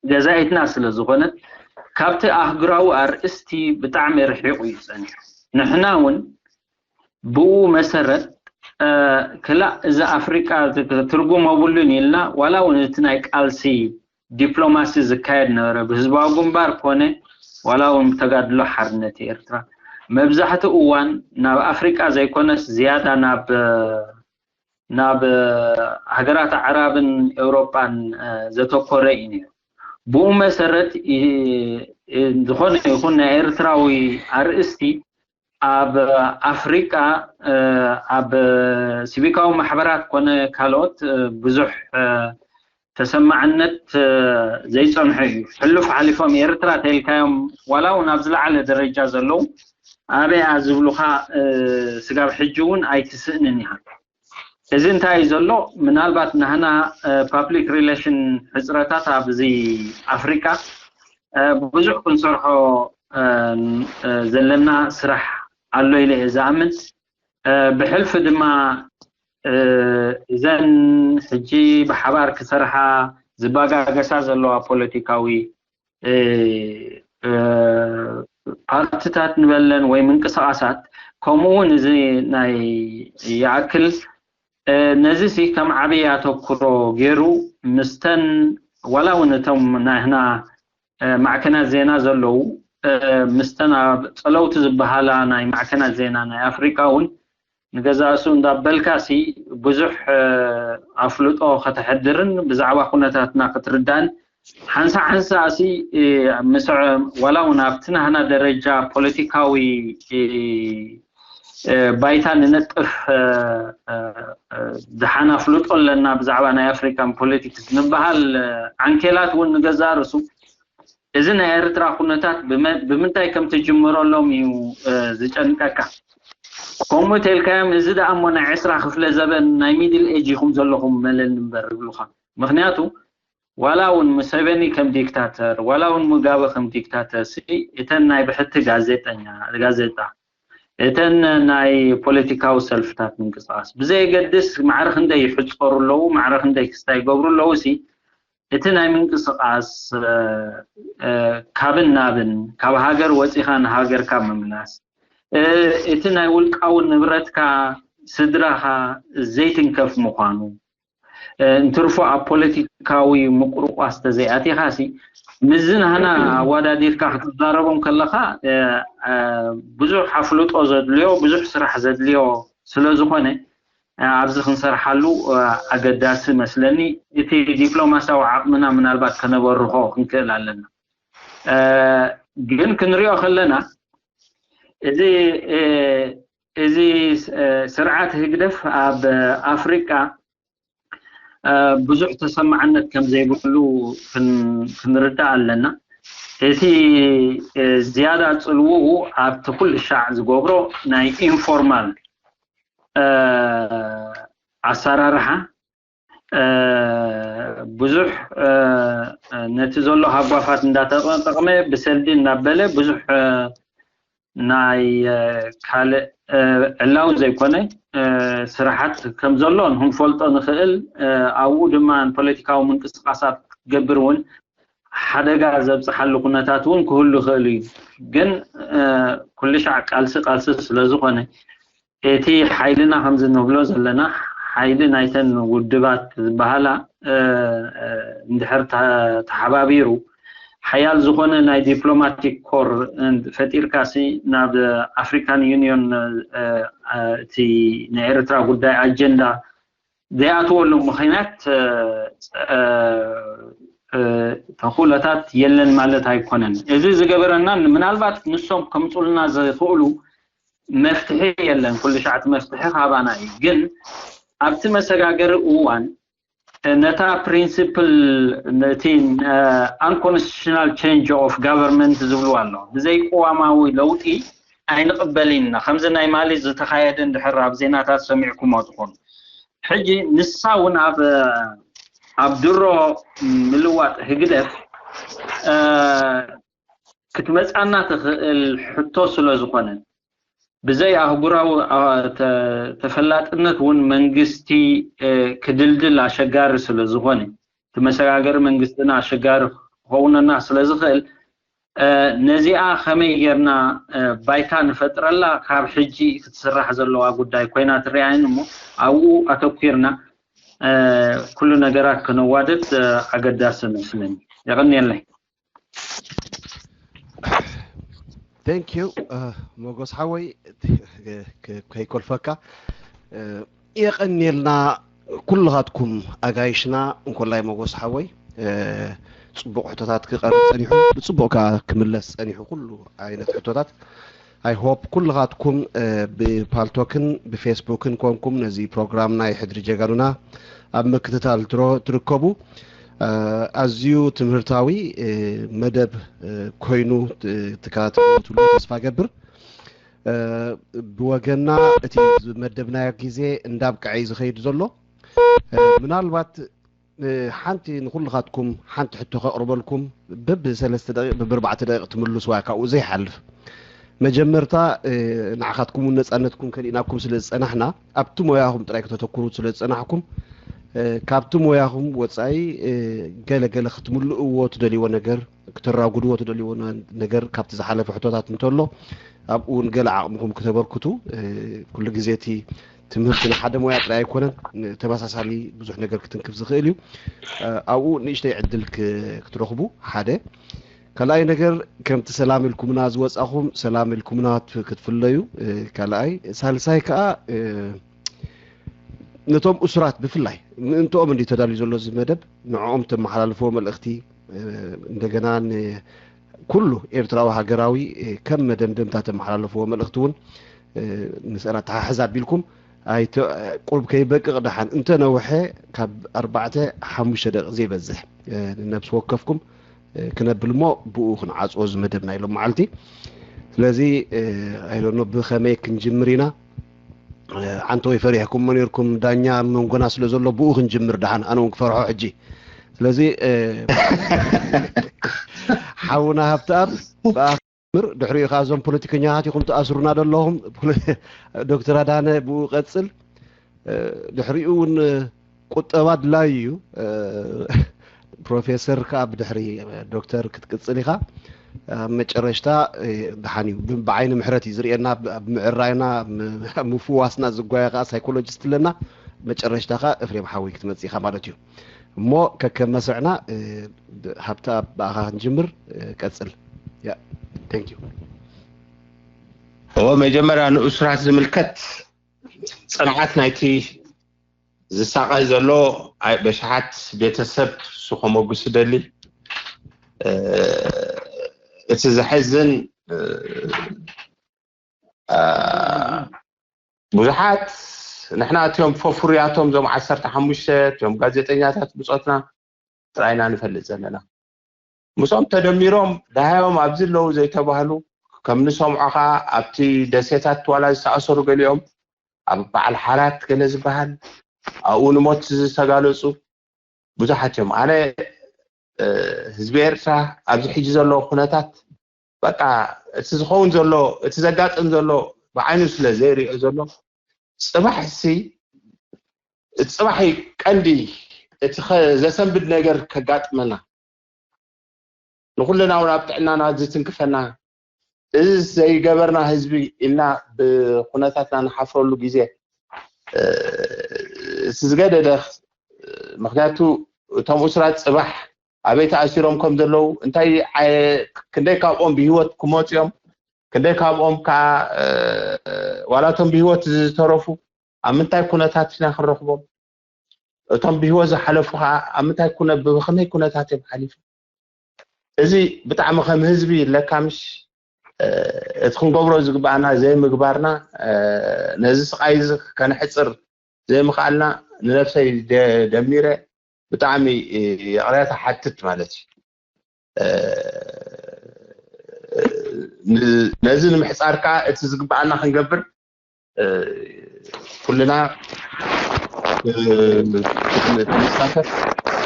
ገዛኢትና ስለ ዝኾነት ካብቲ ኣህጉራዊ ኣርእስቲ ብጣዕሚ ርሒቑ እዩ ፀኒሑ። ንሕና እውን ብኡ መሰረት ክላእ እዚ ኣፍሪቃ ትርጉም የብሉን ኢልና ዋላ እውን እቲ ናይ ቃልሲ ዲፕሎማሲ ዝካየድ ነበረ ብህዝባዊ ግንባር ኮነ ዋላ እውን ብተጋድሎ ሓርነት ኤርትራ መብዛሕትኡ እዋን ናብ ኣፍሪቃ ዘይኮነስ ዝያዳ ናብ ናብ ሃገራት ኣዕራብን ኤውሮጳን ዘተኮረ እዩ ነይሩ። ብኡ መሰረት ዝኾነ ይኹን ናይ ኤርትራዊ ኣርእስቲ ኣብ ኣፍሪቃ ኣብ ሲቪካዊ ማሕበራት ኮነ ካልኦት ብዙሕ ተሰማዕነት ዘይፀንሑ እዩ። ሕሉፍ ሓሊፎም ኤርትራ ተልካዮም ዋላ እውን ኣብ ዝለዓለ ደረጃ ዘለዉ ኣበያ ዝብሉካ ስጋብ ሕጂ እውን ኣይትስእንን ኢኻ። እዚ እንታይ እዩ ዘሎ? ምናልባት ናህና ፓብሊክ ሪሌሽን ሕፅረታት ኣብዚ ኣፍሪቃ ብዙሕ ክንሰርሖ ዘለና ስራሕ ኣሎ ኢለ እየ ዝኣምን። ብሕልፊ ድማ እዘን ሕጂ ብሓባር ክሰርሓ ዝባጋገሳ ዘለዋ ፖለቲካዊ ፓርቲታት ንበለን ወይ ምንቅስቃሳት ከምኡ እውን እዚ ናይ ይኣክል ነዚ ሲ ከም ዓብይ ኣተኩሮ ገይሩ ምስተን ዋላ እውን እቶም ናህና ማዕከናት ዜና ዘለዉ፣ ምስተን ኣብ ጸለውቲ ዝበሃላ ናይ ማዕከናት ዜና ናይ ኣፍሪቃ እውን ንገዛእሱ እንዳበልካሲ ብዙሕ ኣፍልጦ ከተሕድርን ብዛዕባ ኩነታትና ክትርዳን ሓንሳ ሓንሳ ሲ ምስ ዋላ እውን ኣብቲ ናህና ደረጃ ፖለቲካዊ ባይታ ንነጥፍ፣ ደሓን ኣፍልጦ ኣለና ብዛዕባ ናይ ኣፍሪካን ፖለቲክስ ንበሃል ዓንኬላት እውን ንገዛእ ርእሱ እዚ ናይ ኤርትራ ኩነታት ብምንታይ ከም ትጅምረሎም እዩ ዝጨንቀካ። ከምኡ ተልካዮም እዚ ደኣ እሞ ናይ ዕስራ ክፍለ ዘበን ናይ ሚድል ኤጅ ኢኹም ዘለኹም መለል ንበር ይብሉኻ። ምክንያቱ ዋላ እውን ሙሰቨኒ ከም ዲክታተር ዋላ እውን ሙጋበ ከም ዲክታተር ሲ እተን ናይ ብሕቲ ጋዜጠኛ ጋዜጣ እተን ናይ ፖለቲካዊ ሰልፍታት ምንቅስቃስ ብዘየገድስ ማዕረ ክንደይ ይሕፀሩ ኣለዉ ማዕረ ክንደይ ክስታ ይገብሩ ኣለዉ ሲ እቲ ናይ ምንቅስቃስ ካብን ናብን ካብ ሃገር ወፂኻ ንሃገርካ ምምላስ እቲ ናይ ውልቃዊ ንብረትካ ስድራኻ ዘይትንከፍ ምዃኑ እንትርፎ ኣብ ፖለቲካዊ ምቁርቋስ ተዘይኣቲኻሲ ምዚ ናህና ኣዋዳዲርካ ክትዛረቦም ከለኻ ብዙሕ ኣፍልጦ ዘድልዮ ብዙሕ ስራሕ ዘድልዮ ስለዝኾነ ኣብዚ ክንሰርሓሉ ኣገዳሲ መስለኒ። እቲ ዲፕሎማሲያዊ ዓቕምና ምናልባት ከነበርኾ ክንክእል ኣለና። ግን ክንሪኦ ከለና እዚ እዚ ስርዓት ህግደፍ ኣብ ኣፍሪቃ ብዙሕ ተሰማዕነት ከም ዘይብሉ ክንርዳእ ኣለና። እቲ ዝያዳ ጽልውኡ ኣብቲ ኩሉ ሻዕ ዝገብሮ ናይ ኢንፎርማል ኣሰራርሓ ብዙሕ ነቲ ዘሎ ሃጓፋት እንዳተጠቕመ ብሰልዲ እናበለ ብዙሕ ናይ ካልእ ዕላዊ ዘይኮነ ስራሓት ከም ዘሎ ንክንፈልጦ ንኽእል ኣብኡ ድማ ንፖለቲካዊ ምንቅስቃሳት ክትገብር እውን ሓደጋ ዘብፅሓሉ ኩነታት እውን ክህሉ ይኽእል እዩ። ግን ኩሉ ሻዕ ቃልሲ ቃልሲ ስለዝኾነ እቲ ሓይልና ከምዚ ንብሎ ዘለና ሓይሊ ናይተን ውድባት ዝበሃላ እንድሕር ተሓባቢሩ ሓያል ዝኾነ ናይ ዲፕሎማቲክ ኮር ፈጢርካሲ ናብ ኣፍሪካን ዩኒዮን እቲ ናይ ኤርትራ ጉዳይ ኣጀንዳ ዘይኣትወሉ ምኽንያት ተኽእሎታት የለን ማለት ኣይኮነን። እዚ ዝገበረና ምናልባት ንሶም ከምፁልና ዝኽእሉ መፍትሒ የለን። ኩሉ ሻዕቲ መፍትሒ ካባና እዩ። ግን ኣብቲ መሰጋገሪ እዋን ነታ ፕሪንሲፕል ነቲ unconstitutional change of government ዝብሉ ኣሎ ብዘይቅዋማዊ ለውጢ ኣይንቕበል ኢና። ከምዚ ናይ ማሊ ዝተኻየደ እንድሕር ኣብ ዜናታት ሰሚዕኩሞ ትኾኑ። ሕጂ ንሳ እውን ኣብ ኣብ ድሮ ምልዋጥ ህግደፍ ክትመፃና ትኽእል ሕቶ ስለ ዝኾነ ብዘይ ኣህጉራዊ ተፈላጥነት እውን መንግስቲ ክድልድል ኣሸጋሪ ስለ ዝኾነ እቲ መሰጋገሪ መንግስትና ኣሸጋሪ ክኸውነና ስለ ዝኽእል ነዚኣ ከመይ ጌርና ባይታ ንፈጥረላ ካብ ሕጂ ክትስራሕ ዘለዋ ጉዳይ ኮይና ትረኣየኒ እሞ ኣብኡ ኣተኲርና ኩሉ ነገራት ከነዋደድ ኣገዳሲ መስለኒ። የቐንየለይ። Thank you መጎስ ሓወይ ከይኮልፈካ የቐንየልና ኩልኻትኩም ኣጋይሽና እንኮላይ መጎስ ሓወይ ጽቡቕ ሕቶታት ክቐርብ ጸኒሑ ብጽቡቕ ከዓ ክምለስ ጸኒሑ ኩሉ ዓይነት ሕቶታት I hope ኩልኻትኩም ብፓልቶክን ብፌስቡክን ኮንኩም ነዚ ፕሮግራም ናይ ሕድሪ ጀጋኑና ኣብ ምክትታል ትሮ- ትርከቡ ኣዝዩ ትምህርታዊ መደብ ኮይኑ ትከታተሉ ትብሉ ተስፋ ገብር ብወገና እቲ መደብናዮ ግዜ እንዳብቅዐ እዩ ዝኸይድ ዘሎ ምናልባት ሓንቲ ንኩልኻትኩም ሓንቲ ሕቶ ከቕርበልኩም ብብ ሰለስተ ደቂቕ ብብ ኣርባዕተ ደቂቕ ትምልስዋ ካብኡ ዘይሓልፍ መጀመርታ ንዓኻትኩም እውን ነፃነትኩም ከሊእናኩም ስለ ዝፀናሕና ኣብቲ ሞያኹም ጥራይ ከተተኩሩ ስለ ዝፀናሕኩም ካብቲ ሞያኹም ወፃኢ ገለ ገለ ክትምልእዎ ትደልይዎ ነገር ክተራጉድዎ ትደልይዎ ነገር ካብቲ ዝሓለፈ ሕቶታት እንተሎ ኣብኡ እውን ገለ ዓቕምኹም ክተበርክቱ ኩሉ ግዜ እቲ ትምህርቲ ንሓደ ሞያ ጥራይ ኣይኮነን ተመሳሳሊ ብዙሕ ነገር ክትንክፍ ዝኽእል እዩ ኣብኡ ንእሽተይ ዕድል ክትረኽቡ ሓደ ካልኣይ ነገር፣ ከምቲ ሰላም ኢልኩምና ዝወጻኹም፣ ሰላም ኢልኩምና ክትፍለዩ፣ ካልኣይ። ሳልሳይ ከኣ፣ ነቶም እሱራት ብፍላይ ምእንትኦም እንዲ ተዳልዩ ዘሎ እዚ መደብ፣ ንዕኦም ተመሓላልፍዎ መልእኽቲ፣ እንደገና ንኩሉ ኤርትራዊ ሃገራዊ ከም መደምደምታ ተመሓላልፍዎ መልእኽቲ እውን ምስኣና ተሓሕዝ ኣቢልኩም፣ ኣይተ-፣ ቁሩብ ከይበቅቕ ደሓን እንተነውሐ ካብ ኣርባዕተ ሓሙሽተ ደቂቕ ዘይበዝሕ፣ ንነብሲ ወከፍኩም ክነብል እሞ ብኡ ክንዓጽዎ እዚ መደብና ኢሎም መዓልቲ። ስለዚ ኣይሎኖ ብኸመይ ክንጅምር ኢና? ዓንተወይ ፈሪሕኩሞ ነርኩም፣ ዳኛ ኣብ መንጎና ስለ ዘሎ ብኡ ክንጅምር ደሓን፣ ኣነ እውን ክፈርሖ ሕጂ። ስለዚ ሓውና ሃብተኣብ ብኣ ምር ድሕሪኡ ከኣ እዞም ፖለቲከኛታት ኢኹም ትኣስሩና ደለኹም። ዶክተር ኣዳነ ብኡ ቀጽል። ድሕሪኡ እውን ቁጠባ ድላይ እዩ። ፕሮፌሰር ከኣ ብድሕሪ ዶክተር ክትቅጽል ኢኻ። ኣብ መጨረሽታ ደሓን እዩ። ብዓይኒ ምሕረት እዩ ዝርእየና። ኣብ ምዕራይና፣ ኣብ ምፍዋስና ዝጓየ ከኣ ሳይኮሎጂስት ኣለና። መጨረሽታ ከኣ እፍሬም ሓወይ ክትመጽእ ኢኻ ማለት እዩ። እሞ ከከም መስርዕና፣ ሃብተኣብ ብኣኻ ክንጅምር። ቀጽል። ያ፣ thank you። እዎ፣ መጀመርያ ንእሱራት ዝምልከት ጽንዓት ናይቲ ዝሳቐ ዘሎ በሽሓት ቤተሰብ ንሱ ከመጉስ እደሊ። እቲ ዘሕዝን፣ ብዙሓት ንሕና እቲኦም ፈፉርያቶም እዞም ዓሰርተ ሓሙሽተ እቲኦም ጋዜጠኛታት ብጾትና ጥራይና ንፈልጥ ዘለና። ምስኦም ተደሚሮም ደሃዮም ኣብዚ ኣለዉ ዘይተባህሉ፣ ከም ንሰምዖ ኸኣ ኣብቲ ደሴታት ዋላ ዝተኣሰሩ ገሊኦም፣ ኣብ በዓል ሓራት ገለ ዝበሃል፣ ኣብኡ ንሞት ዝተጋለጹ ብዙሓት እዮም። ኣነ ህዝቢ ኤርትራ ኣብዚ ሕጂ ዘሎ ኩነታት፣ በቃ፣ እቲ ዝኸውን ዘሎ፣ እቲ ዘጋጥም ዘሎ ብዓይኑ ስለ ዘይርእዮ ዘሎ፣ ጽባሕ ሲ፣ እቲ ጽባሕ ቀንዲ፣ እቲ ዘሰንብድ ነገር ከጋጥመና፣ ንኹልና እውን ኣብ ጥዕናና ዝትንክፈና፣ እዚ ዘይገበርና ህዝቢ ኢልና ብኩነታትና ንሓፍረሉ ግዜ፣ እቲ ዝገደደ፣ ምክንያቱ እቶም እሱራት ጽባሕ ኣበይ ተኣሲሮም ከም ዘለዉ፣ እንታይ፣ ክንደይ ካብኦም ብህይወት ክመጹ እዮም፣ ክንደይ ካብኦም ከዓ ዋላቶም ብህይወት ዝተረፉ ኣብ ምንታይ ኩነታት ኢና ክንረኽቦም? እቶም ብህይወት ዝሓለፉ ከዓ ኣብ ምንታይ ኩነ-፣ ብኸመይ ኩነታት እዮም ሓሊፎም? እዚ ብጣዕሚ ከም ህዝቢ ለካ ምሽ፣ እቲ ክንገብሮ ዝግባኣና ዘይምግባርና፣ ነዚ ስቓይ እዚ ከነሕፅር ዘይምኽኣልና ንነብሰይ ደ-፣ ደሚረ ብጣዕሚ ይቕሬታ ሓትት ማለት እዩ። ን-፣ ነዚ ንምሕፃር ከዓ እቲ ዝግባኣና ክንገብር ኩልና ክንሳተፍ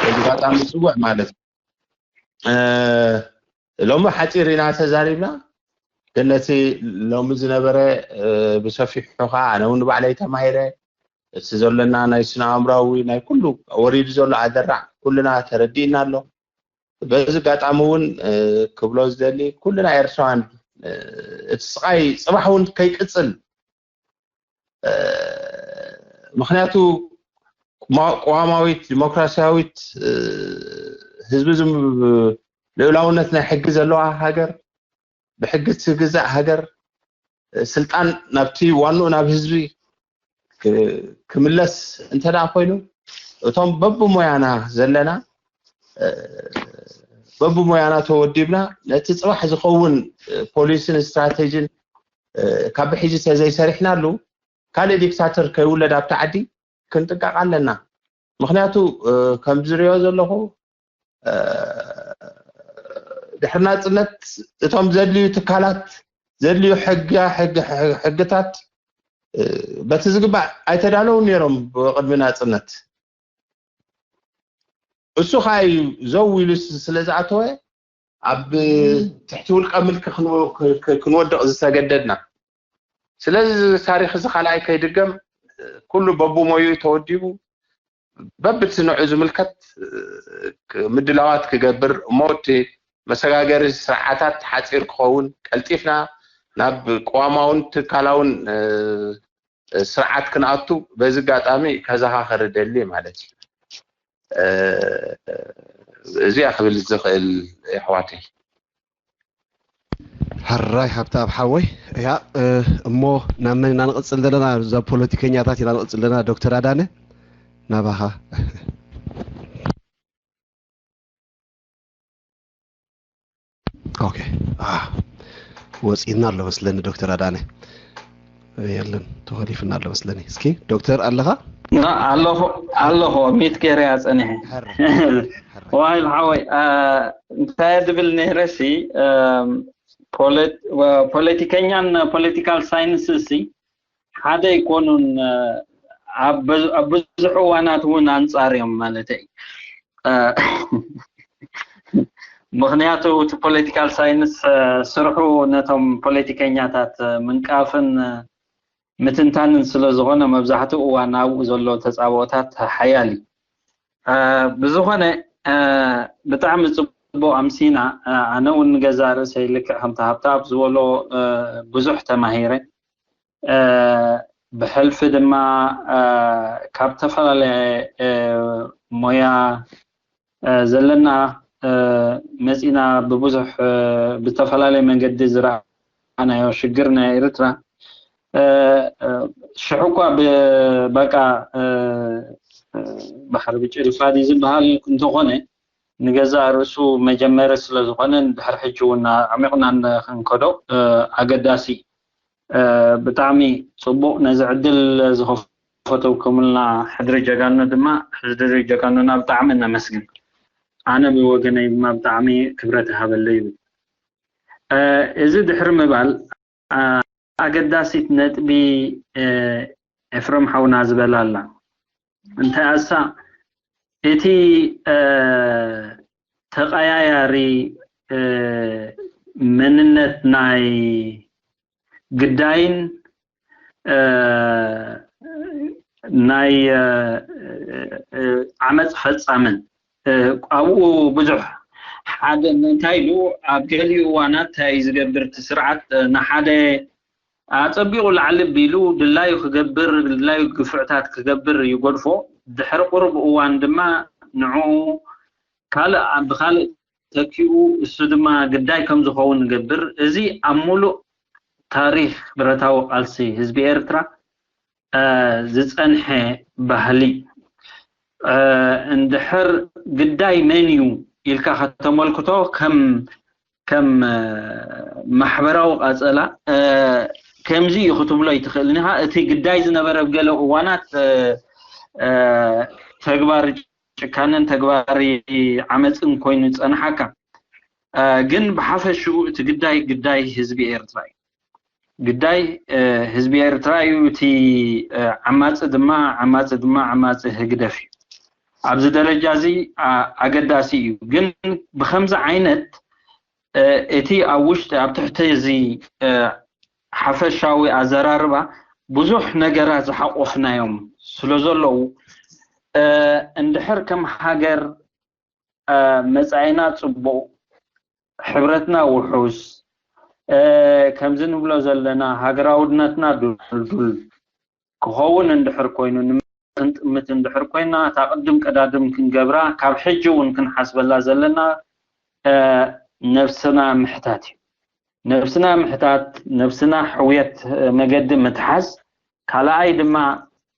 በዚ ኣጋጣሚ ይፅውዕ ማለት እዩ። ሎሚ ሓፂር ኢና ተዛሪብና፣ ግን ነቲ ሎሚ ዝነበረ ብሰፊሑ ከዓ ኣነ እውን ንባዕለይ ተማሂረ፣ እቲ ዘለና ናይ ስነ ኣእምራዊ ናይ ኩሉ ወሪዱ ዘሎ ኣደራዕ ኩልና ተረዲእና ኣሎ። በዚ ኣጋጣሚ እውን ክብሎ ዝደሊ ኩልና ኤርትራውያን እቲ ስቓይ ፅባሕ እውን ከይቅፅል፣ ምክንያቱ ቅዋማዊት ዲሞክራሲያዊት ህዝቢ ልኡላውነት ናይ ሕጊ ዘለዋ ሃገር፣ ብሕጊ ትግዛእ ሃገር፣ ስልጣን ናብቲ ዋንኡ ናብ ህዝቢ ክምለስ እንተ ደኣ ኮይኑ፣ እቶም በብሞያና ዘለና፣ በብሞያና ተወዲብና ነቲ ጽባሕ ዝኸውን ፖሊስን ስትራተጂን ካብ ብሕጂ ተዘይሰሪሕናሉ፣ ካልእ ዲክታተር ከይውለድ ኣብቲ ዓዲ ክንጥንቀቕ ኣለና። ምክንያቱ ከም ዝሪኦ ዘለኹ ድሕሪ ናጽነት እቶም ዘድልዩ ትካላት፣ ዘድልዩ ሕጋ-፣ ሕግ-፣ ሕግታት በቲ ዝግባእ ኣይተዳለውን ነይሮም ብቕድሚ ናጽነት። እሱ ኸኣ እዩ ዘው ኢሉ ስለ ዝኣተወ ኣብ ትሕቲ ውልቀ ምልኪ ክንወ-፣ ክ-፣ ክ-፣ ክንወድቕ ዝተገደድና። ስለዚ እዚ ታሪኽ እዚ ካልኣይ ከይድገም ኩሉ በብሞይኡ ተወዲቡ በብቲ ንዑ ዝምልከት ምድላዋት ክገብር እሞ እቲ መሰጋገሪ ስርዓታት ሓፂር ክኸውን ቀልጢፍና ናብ ቅዋማውን ትካላውን ስርዓት ክንኣቱ በዚ ኣጋጣሚ ከዘኻኸር እደሊ ማለት እዩ። እዚኣ ክብል ዝኽእል ኣሕዋተይ። ሕራይ ሃብተኣብ ሓወይ። እያ፣ እ፣ እሞ ናብ መን ኢና ንቕጽል ዘለና? እዛ ፖለቲከኛታት ኢና ንቕጽል ዘለና። ዶክተር ኣዳነ፣ ናባኻ። ኦኬ። አ፣ ወጺእና ኣሎ መስለኒ ዶክተር ኣዳነ። የለን፣ ተኸሊፍና ኣሎ መስለኒ። እስኪ ዶክተር ኣለኻ? ና፣ ኣለኹ፣ ኣለኹ፣ ሚት ገይረያ ጸኒሐ። ሕራይ፣ ሕራይ። ዋይል ሓወይ፣ አ፣ እንታይ ድብል ነይረሲ፣ እም፣ ፖለቲ-፣ ወ-፣ ፖለቲከኛን ፖለቲካል ሳይንስ ሲ ሓደ ኣይኮኑን፣ እ፣ ኣብ በዝ-፣ ኣብ ብዙሕ እዋናት እውን ኣንጻር እዮም ማለት እዩ። እ፣ ምኽንያቱ እቲ ፖለቲካል ሳይንስ፣ እ፣ ስርሑ ነቶም ፖለቲከኛታት፣ እ፣ ምንቃፍን፣ እ፣ ምትንታንን ስለ ዝኾነ መብዛሕትኡ እዋን ኣብኡ ዘሎ ተጻብኦታት ሓያል እዩ። እ፣ ብዝኾነ፣ እ፣ ብጣዕሚ ጽቡቕ ኣምሲና። እ፣ ኣነ እውን ንገዛእ ርእሰይ ልክዕ ከምቲ ሃብተኣብ ዝበሎ፣ እ፣ ብዙሕ ተማሂረ። እ፣ ብሕልፊ ድማ፣ እ፣ ካብ ዝተፈላለየ፣ እ፣ ሞያ፣ እ፣ ዘለና፣ እ፣ መጺና ብብዙሕ፣ እ፣ ብዝተፈላለየ መንገዲ ዝረኣናዮ ሽግር ናይ ኤርትራ፣ እ፣ እ፣ ሽሕ እኳ ብ-፣ በቃ፣ እ፣ እ፣ ባሕሪ ብጭልፋ ድዩ ዝበሃል እንተኾነ፣ ንገዛእ ርእሱ መጀመሪ ስለ ዝኾነ፣ ንድሕሪ ሕጂ እውን ኣዕሚቕና ክንከዶ፣ እ፣ ኣገዳሲ እዩ። እ፣ ብጣዕሚ ጽቡቕ፣ ነዚ ዕድል ዝኸፈትኩምልና ሕድሪ ጀጋኑ ድማ፣ ሕድሪ ጀጋኑና ብጣዕሚ ነመስግን። ኣነ ብወገነይ ድማ ብጣዕሚ ክብረት ይሃበለይ ይብል። እ፣ እዚ ድሕሪ ምባል፣ እ፣ ኣገዳሲት ነጥቢ፣ እ፣ ኤፍረም ሓውና ዝበላ ኣላ። እንታይ ኣሳ፣ እቲ፣ እ፣ ተቐያያሪ፣ እ፣ መንነት ናይ ግዳይን፣ እ፣ ናይ፣ እ፣ እ፣ ዓመጽ ፈጻምን፣ እ፣ ኣብኡ ብዙሕ ሓደ እንታይ ኢሉ ኣብ ገሊኡ እዋናት እንታይ እዩ ዝገብር እቲ ስርዓት፣ እ፣ ንሓደ ኣጸቢቑ ላዕሊ ቢሉ ድላዩ ክገብር፣ ድላዩ ግፍዕታት ክገብር ይገድፎ። ድሕሪ ቁሩብ እዋን ድማ ንዕኡ ካልእ፣ ብኻልእ ተኪኡ እሱ ድማ ግዳይ ከም ዝኸውን ይገብር። እዚ ኣብ ሙሉእ ታሪኽ ብረታዊ ቃልሲ ህዝቢ ኤርትራ፣ እ፣ ዝጸንሐ ባህሊ። እ፣ እንድሕር ግዳይ መን እዩ ኢልካ ከተመልክቶ ከም፣ ከም፣ እ፣ ማሕበራዊ ቃጸላ፣ እ፣ ከምዚ እዩ ክትብሎ ኣይትኽእልን ኢኻ። እቲ ግዳይ ዝነበረ ኣብ ገለ እዋናት፣ እ፣ እ፣ ተግባር ጭካነን ተግባር ዓመጽን ኮይኑ ዝጸንሓካ። እ፣ ግን ብሓፈሽኡ እቲ ግዳይ፣ ግዳይ ህዝቢ ኤርትራ እዩ። ግዳይ፣ እ፣ ህዝቢ ኤርትራ እዩ። እቲ፣ እ፣ ዓማጺ ድማ፣ ዓማጺ ድማ፣ ዓማጺ ህግደፍ እዩ። ኣብዚ ደረጃ እዚ፣ ኣ-፣ ኣገዳሲ እዩ። ግን ብኸምዚ ዓይነት፣ እ፣ እቲ ኣብ ውሽጢ፣ ኣብ ትሕቲ እዚ፣ እ፣ ሓፈሻዊ ኣዘራርባ ብዙሕ ነገራት ዝሓቆፍናዮም ስለ ዘለዉ፣ እ፣ እንድሕር ከም ሃገር፣ እ፣ መጻኢና ጽቡቕ፣ ሕብረትና ውሑስ፣ እ፣ ከምዚ ንብሎ ዘለና ሃገራውነትና ድልዱል ክኸውን እንድሕር ኮይኑ፣ ንጥምት እንድሕር ኮይና፣ እታ ቅድም ቀዳድም ክንገብራ፣ ካብ ሕጂ እውን ክንሓስበላ ዘለና፣ እ፣ ነብስና ምሕታት እዩ። ነብስና ምሕታት፣ ነብስና ሕውየት፣ እ፣ መገዲ ምትሓዝ፣ ካልኣይ ድማ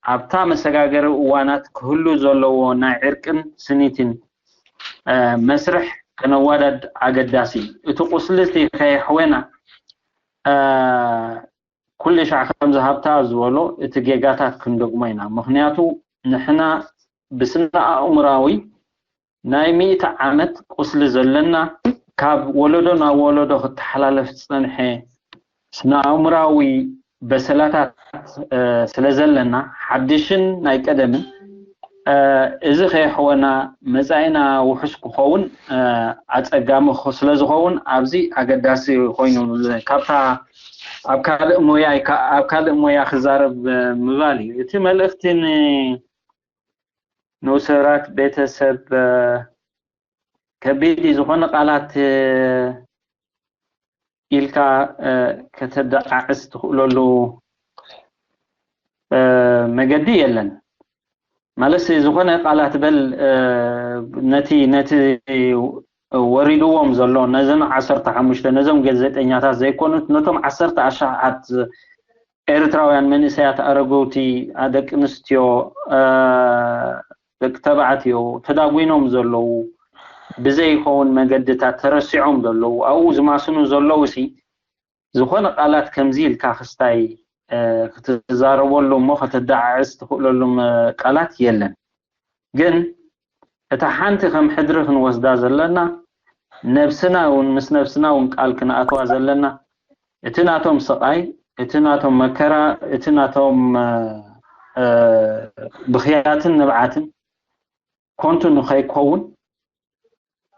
ኣብታ መሰጋገሪ እዋናት ክህሉ ዘለዎ ናይ ዕርቅን ስኒትን፣ እ፣ መስርሕ ከነዋዳድ ኣገዳሲ እዩ። እቲ ቁስሊ እቲ ከየሕወና፣ እ፣ ኩሉ ሻዕ ከምዚ ሃብታ ዝበሎ እቲ ጌጋታት ክንደግሞ ኢና። ምኽንያቱ ንሕና ብስነ ኣእምራዊ ናይ ሚእቲ ዓመት ቁስሊ ዘለና፣ ካብ ወለዶ ናብ ወለዶ ክተሓላለፍ ዝጸንሐ ስነ ኣእምራዊ በሰላታት፣ እ፣ ስለ ዘለና፣ ሓድሽን ናይ ቀደምን፣ እ፣ እዚ ከየሕወና መጻኢና ውሑስ ክኸውን፣ እ፣ ኣጸጋሚ ኽ-፣ ስለ ዝኸውን ኣብዚ ኣገዳሲ ኮይኑ ካብታ ኣብ ካልእ ሞያ ይካ-፣ ኣብ ካልእ ሞያ ክዛረብ፣ እ፣ ምባል እዩ። እቲ መልእኽቲ ን-፣ ንኡሰራት ቤተሰብ፣ እ፣ ከቢድ እዩ። ዝኾነ ቃላት፣ እ፣ ኢልካ፣ እ፣ ከተደዓዕስ ትኽእለሉ፣ እ፣ መገዲ የለን። ማለትሲ ዝኾነ ቃላት በል፣ እ፣ ነቲ፣ ነቲ ወሪድዎም ዘሎ፣ ነዞም ዓሰርተ ሓሙሽተ፣ ነዞም ጋዜጠኛታት ዘይኮኑት፣ ነቶም ዓሰርተ ኣሽሓት ኤርትራውያን መንእሰያት፣ ኣረገውቲ፣ ደቂ ኣንስትዮ፣ ደቂ ተባዕትዮ ተዳጒኖም ዘለዉ፣ ብዘይኸውን መገድታት ተረሲዖም ዘለዉ፣ ኣብኡ ዝማስኑ ዘለዉ ሲ ዝኾነ ቃላት ከምዚ ኢልካ ክስታይ ክትዛረበሉ እሞ ከተደዓዕስ ትኽእለሉ ቃላት የለን። ግን እታ ሓንቲ ከም ሕድሪ ክንወስዳ ዘለና፣ ነብስና እውን፣ ምስ ነብስና እውን ቃል ክንኣትዋ ዘለና፣ እቲ ናቶም ስቓይ፣ እቲ ናቶም መከራ፣ እቲ ናቶም ብኽያትን ንብዓትን ኮንቱ ንኸይከውን፣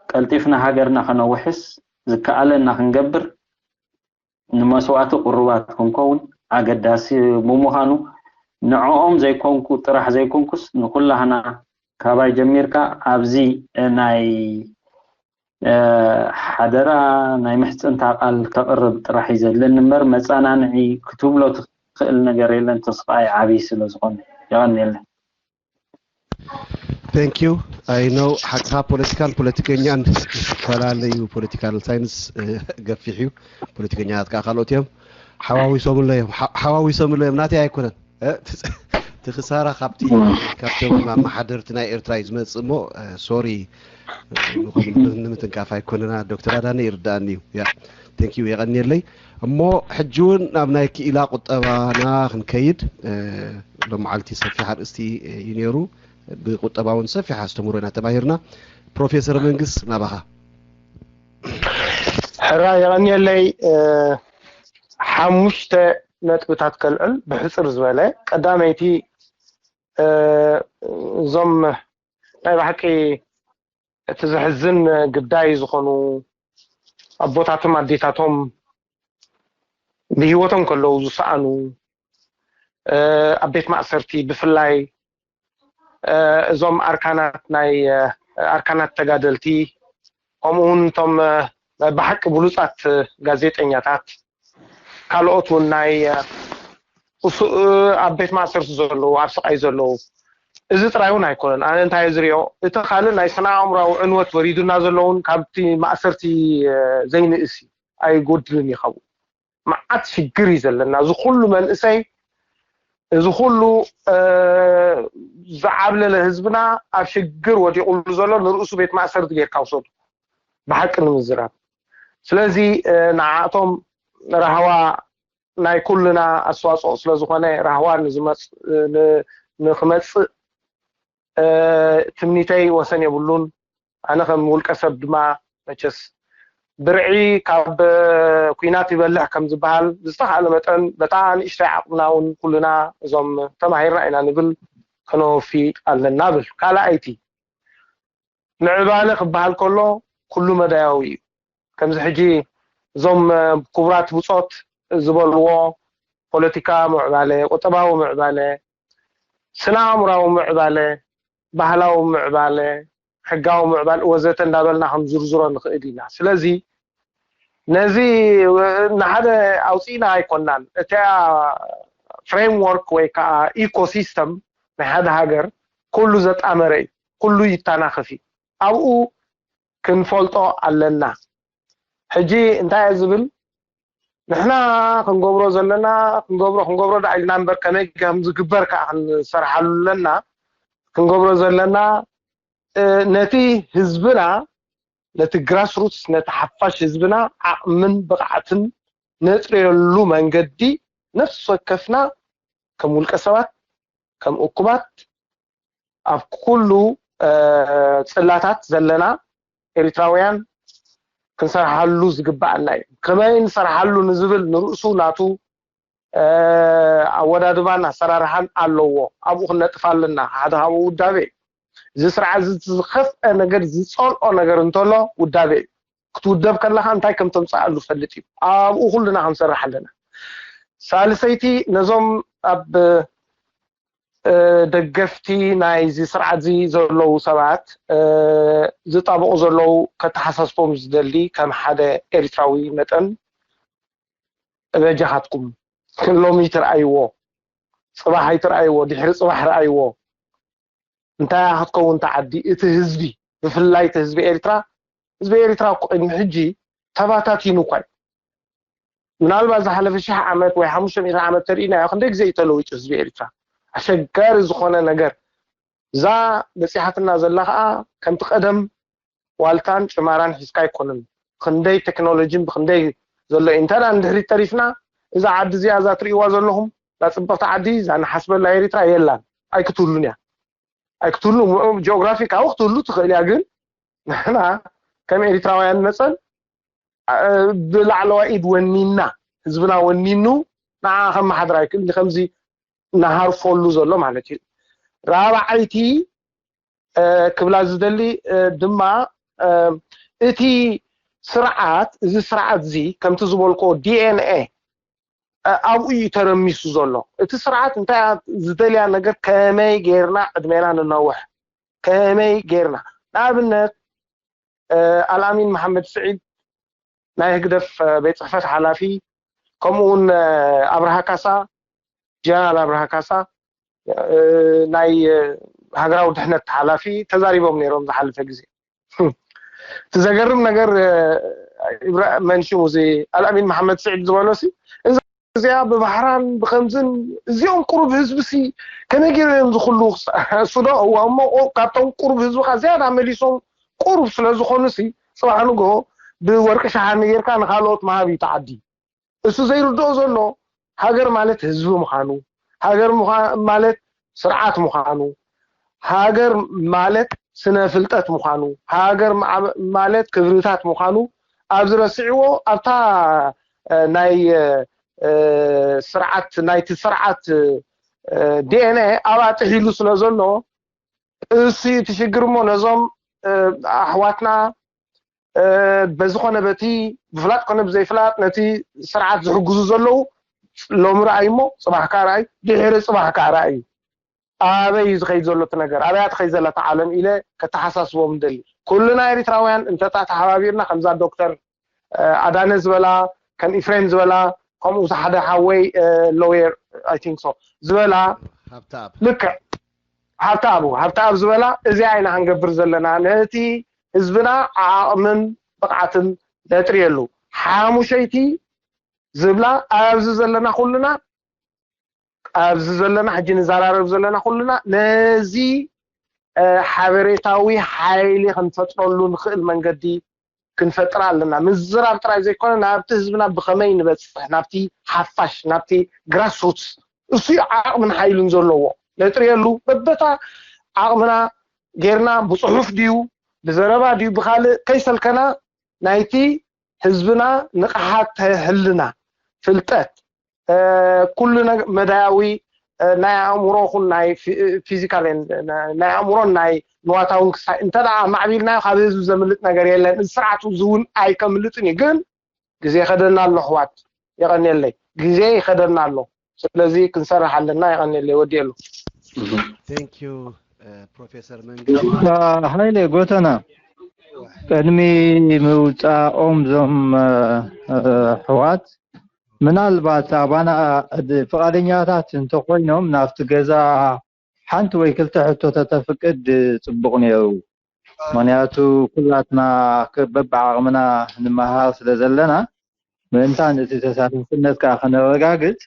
ቀልጢፍና ሃገርና ከነውሕስ፣ ዝከኣለና ክንገብር፣ ንመስዋእቲ ቅሩባት ክንከውን ኣገዳሲ ብምዃኑ፣ ንዕኦም ዘይኮንኩ ጥራሕ ዘይኮንኩስ፣ ንኹላህና፣ ካባይ ጀሚርካ ኣብዚ ናይ ሓደራ ናይ ምሕጽንታ ቃል ከቕርብ ጥራሕ እዩ ዘለኒ እምበር፣ መጸናንዒ ክትብሎ ትኽእል ነገር የለን። ተስፋይ ዓብዪ ስለ ዝኾነ። የቐንየለይ። Thank you. I know ሓቅኻ፣ ፖለቲካን ፖለቲከኛን ዝተፈላለዩ፣ ፖለቲካል ሳይንስ ገፊሕ እዩ፣ ፖለቲከኛታት ከዓ ካልኦት እዮም። ሓዋዊሶምሎ እዮም፣ ሓዋዊሶምሎ እዮም፣ ናተይ ኣይኮነን። እቲ ክሳራ ካብቲ ካብቶም ኣመሓደርቲ ናይ ኤርትራ እዩ ዝመፅእ እሞ፣ ሶሪ፣ ንምትንካፍ ኣይኮነና። ዶክተር ኣዳነ ይርዳእኒ እዩ። ያ፣ thank you፣ የቐንየለይ። እሞ ሕጂ እውን ናብ ናይ ክኢላ ቁጠባና ክንከይድ፣ ሎም መዓልቲ ሰፊሕ ኣርእስቲ እዩ ነይሩ። ብቁጠባ እውን ሰፊሕ ኣስተምህሮ ኢና ተማሂርና። ፕሮፌሰር መንግስ፣ ናባኻ። ሕራ የቐንየለይ። ሓሙሽተ ነጥብታት ከልዕል ብሕፅር ዝበለ። ቀዳመይቲ፣ እዞም ናይ ብሓቂ እቲ ዘሕዝን ግዳይ ዝኾኑ ኣቦታቶም ኣዴታቶም ብህይወቶም ከለዉ ዝሰኣኑ፣ ኣብ ቤት ማእሰርቲ ብፍላይ እዞም ኣርካናት ናይ ኣርካናት ተጋደልቲ፣ ከምኡ እውን እቶም ብሓቂ ብሉፃት ጋዜጠኛታት፣ ካልኦት እውን ናይ ኣብ ቤት ማእሰርቲ ዘለዉ፣ ኣብ ስቓይ ዘለዉ፣ እዚ ጥራይ እውን ኣይኮነን። ኣነ እንታይ ዝሪኦ፣ እቲ ካልእ ናይ ስነ ኣእምራዊ ዕንወት ወሪዱና ዘለውን ካብቲ ማእሰርቲ ዘይንእስ እዩ፣ ኣይጎድልን እዩ። ካብኡ መዓት ሽግር እዩ ዘለና። እዚ ኩሉ መንእሰይ፣ እዚ ኩሉ ዝዓብለለ ህዝብና ኣብ ሽግር ወዲቑሉ ዘሎ ንርእሱ ቤት ማእሰርቲ ጌርካ ውሰዱ፣ ብሓቂ ንምዝራብ። ስለዚ ንዓኣቶም ራህዋ ናይ ኩልና ኣስተዋፅኦ ስለ ዝኾነ፣ ራህዋ ንዝመፅ ንክመፅእ ትምኒተይ ወሰን የብሉን። ኣነ ከም ውልቀ ሰብ ድማ መቸስ ብርዒ ካብ ኲናት ይበልሕ ከም ዝበሃል፣ ዝተኻእለ መጠን በታ ንእሽተይ ዓቕምና እውን ኩልና እዞም ተማሂርና ኢና ንብል ከነወፊ ኣለና ብል። ካልኣይቲ ምዕባለ ክበሃል ከሎ ኩሉ መዳያዊ እዩ። ከምዚ ሕጂ እዞም ክቡራት ብጾት ዝበልዎ ፖለቲካ ምዕባለ፣ ቁጠባዊ ምዕባለ፣ ስነ ኣእምራዊ ምዕባለ፣ ባህላዊ ምዕባለ፣ ሕጋዊ ምዕባለ ወዘተ እንዳበልና ከም ዝርዝሮ ንኽእል ኢና። ስለዚ ነዚ ንሓደ ኣውፂእና ኣይኮናን። እቲያ ፍሬምወርክ ወይ ከዓ ኢኮሲስተም ናይ ሓደ ሃገር ኩሉ ዘጣመረ እዩ፣ ኩሉ ይተናኸፍ እዩ። ኣብኡ ክንፈልጦ ኣለና። ሕጂ እንታይ እየ ዝብል፣ ንሕና ክንገብሮ ዘለና ክንገብሮ ክንገብሮ ዳ ኢልና እምበር ከመይ ከም ዝግበር ከዓ ክንሰርሓሉ ኣለና። ክንገብሮ ዘለና ነቲ ህዝብና፣ ነቲ ግራስሩትስ፣ ነቲ ሓፋሽ ህዝብና ዓቕምን ብቕዓትን ነጥርየሉ መንገዲ ነፍሲ ወከፍና ከም ውልቀ ሰባት፣ ከም እኩባት፣ ኣብ ኩሉ ፅላታት ዘለና ኤሪትራውያን ክንሰርሓሉ ዝግባኣና እዩ። ከመይ ንሰርሓሉ ንዝብል ንርእሱ ናቱ ኣወዳድባን ኣሰራርሓን ኣለዎ። ኣብኡ ክነጥፍ ኣለና። ሓደ ካብኡ ውዳቤ እዩ። እዚ ስርዓት እዚ ዝኸፍአ ነገር ዝፀልኦ ነገር እንተሎ ውዳቤ እዩ። ክትውደብ ከለካ እንታይ ከም ተምፅኣሉ ፈልጥ እዩ። ኣብኡ ኩልና ክንሰርሕ ኣለና። ሳልሰይቲ ነዞም ኣብ ደገፍቲ ናይዚ ስርዓት እዚ ዘለዉ ሰባት ዝጣበቑ ዘለዉ ከተሓሳስቦም ዝደሊ ከም ሓደ ኤሪትራዊ መጠን በጃኻትኩም ሎሚ ትርኣይዎ፣ ፅባሕ ኣይትርኣይዎ፣ ድሕሪ ፅባሕ ርኣይዎ። እንታይ ክትከውን እታ ዓዲ፣ እቲ ህዝቢ፣ ብፍላይ እቲ ህዝቢ ኤሪትራ ህዝቢ ኤርትራ እኮ ቅድሚ ሕጂ ተባታቲኑ እኳ እዩ። ምናልባት ዝሓለፈ ሽሕ ዓመት ወይ ሓሙሽተ ሚእቲ ዓመት ተሪኢናዮ ክንደይ ግዜ እዩ ተለዊጡ ህዝቢ ኤርትራ። ኣሸጋሪ ዝኾነ ነገር እዛ በፂሓትና ዘላ ከዓ ከምቲ ቀደም ዋልታን ጭማራን ሒዝካ ኣይኮነን። ክንደይ ቴክኖሎጂን ብክንደይ ዘሎ እዩ። እንተ ደኣ ንድሕሪት ተሪፍና እዛ ዓዲ እዚኣ እዛ ትርእይዋ ዘለኹም እዛ ፅብቕቲ ዓዲ እዛ ንሓስበላ ኤርትራ የላን ኣይክትህሉን እያ። ኣይክትህሉ ጂኦግራፊካዊ ክትህሉ ትኽእል እያ፣ ግን ንሕና ከም ኤርትራውያን መፀን ብላዕለዋይ ኢድ ወኒና ህዝብና ወኒኑ ንዓ ከመሓድር ኣይክእል ከምዚ እናሃርፈሉ ዘሎ ማለት እዩ። ራብዓይቲ ክብላ ዝደሊ ድማ እቲ ስርዓት እዚ ስርዓት እዚ ከምቲ ዝበልኮ ዲኤንኤ ኣብኡ እዩ ተረሚሱ ዘሎ። እቲ ስርዓት እንታይ ዝደልያ ነገር ከመይ ጌርና ዕድሜና ንነውሕ ከመይ ጌርና ንኣብነት ኣልኣሚን መሓመድ ስዒድ ናይ ህግደፍ ቤት ፅሕፈት ሓላፊ ከምኡውን ኣብርሃ ካሳ ጀነራል ኣብርሃ ካሳ ናይ ሃገራዊ ድሕነት ሓላፊ ተዛሪቦም ነይሮም ዝሓለፈ ግዜ። እቲ ዘገርም ነገር መንሽሙ እዚ ኣልኣሚን መሓመድ ስዒድ ዝበሎ ሲ እዚኣ ብባህራን ብከምዝን እዚኦም ቁሩብ ህዝቢ ሲ ከመይ ገይሩ እዮም ዝክሉ እሱ ዶ እዋ እሞ ካብቶም ቁሩብ ህዝብካ ዝያዳ መሊሶም ቁሩብ ስለ ዝኾኑ ሲ ፅባሕ ንግሆ ብወርቂ ሸሓኒ ጌርካ ንካልኦት መሃብ እዩ ተዓዲ። እሱ ዘይርድኦ ዘሎ ሃገር ማለት ህዝቢ ምዃኑ፣ ሃገር ማለት ስርዓት ምዃኑ፣ ሃገር ማለት ስነ ፍልጠት ምዃኑ፣ ሃገር ማለት ክብርታት ምዃኑ ኣብዚ ረሲዕዎ ኣብታ ናይ ስርዓት ናይቲ ስርዓት ዲኤንኤ ኣብኣ ጥሒሉ ስለ ዘሎ እሱ እቲ ሽግር እሞ ነዞም ኣሕዋትና በዝኾነ በቲ ብፍላጥ ኮነ ብዘይፍላጥ ነቲ ስርዓት ዝሕግዙ ዘለዉ ሎሚ ረኣዩ እሞ ፅባሕ ከዓ ረኣዩ ድሕሪ ፅባሕ ከዓ ረኣዩ ኣበይ እዩ ዝኸይድ ዘሎ እቲ ነገር ኣበያ ትኸይድ ዘላ እታ ዓለም ኢለ ከተሓሳስቦም ደሊ ኩልና ኤርትራውያን እንተጣ ተሓባቢርና ከምዛ ዶክተር ኣዳነ ዝበላ ከም ኢፍሬም ዝበላ ከምኡ ሓደ ሓወይ ሎየር ኣይ ቲንክ ሶ ዝበላ ሃብተኣብ ልክዕ ሃብተኣቡ ሃብተኣብ ዝበላ እዚኣ ኢና ክንገብር ዘለና ነቲ ህዝብና ዓቕምን ብቕዓትን ነጥርየሉ ሓሙሸይቲ ዝብላ ኣብዚ ዘለና ኩልና ኣብዚ ዘለና ሕጂ ንዘራረብ ዘለና ኩልና ነዚ ሓበሬታዊ ሓይሊ ክንፈጥረሉ ንኽእል መንገዲ ክንፈጥር ኣለና። ምዝራብ ጥራይ ዘይኮነ ናብቲ ህዝብና ብኸመይ ንበፅሕ ናብቲ ሓፋሽ ናብቲ ግራስሩትስ እሱ ዓቕምን ሓይልን ዘለዎ ነጥርየሉ በበታ ዓቕምና ጌርና ብፅሑፍ ድዩ ብዘረባ ድዩ ብካልእ ከይሰልከና ናይቲ ህዝብና ንቕሓት ህልና ፍልጠት ኩሉ መዳያዊ ናይ ኣእምሮ ኹን ናይ ፊዚካል ናይ ኣእምሮን ናይ ንዋታውን ክሳይ እንተ ደኣ ማዕቢልናዮ ካብ ህዝቢ ዘምልጥ ነገር የለን። እዚ ስርዓት እዚ እውን ኣይከምልጥን እዩ። ግን ግዜ ይኸደና ኣሎ ኣሕዋት፣ የቐንየለይ፣ ግዜ ይኸደና ኣሎ። ስለዚ ክንሰርሕ ኣለና። የቐንየለይ፣ ወዲኤሉ። Thank you ፕሮፌሰር መንግስቱ ሃይለ ጎተና ቅድሚ ምውፃኦም ዞም ኣሕዋት ምናልባት ኣባና ፍቓደኛታት እንተኮይኖም ናብቲ ገዛ ሓንቲ ወይ ክልተ ሕቶ ተተፍቅድ ፅቡቕ ነይሩ። ምክንያቱ ኩላትና በብዓቕምና ንመሃር ስለ ዘለና ምእንታን እቲ ተሳታፍነት ከዓ ከነረጋግፅ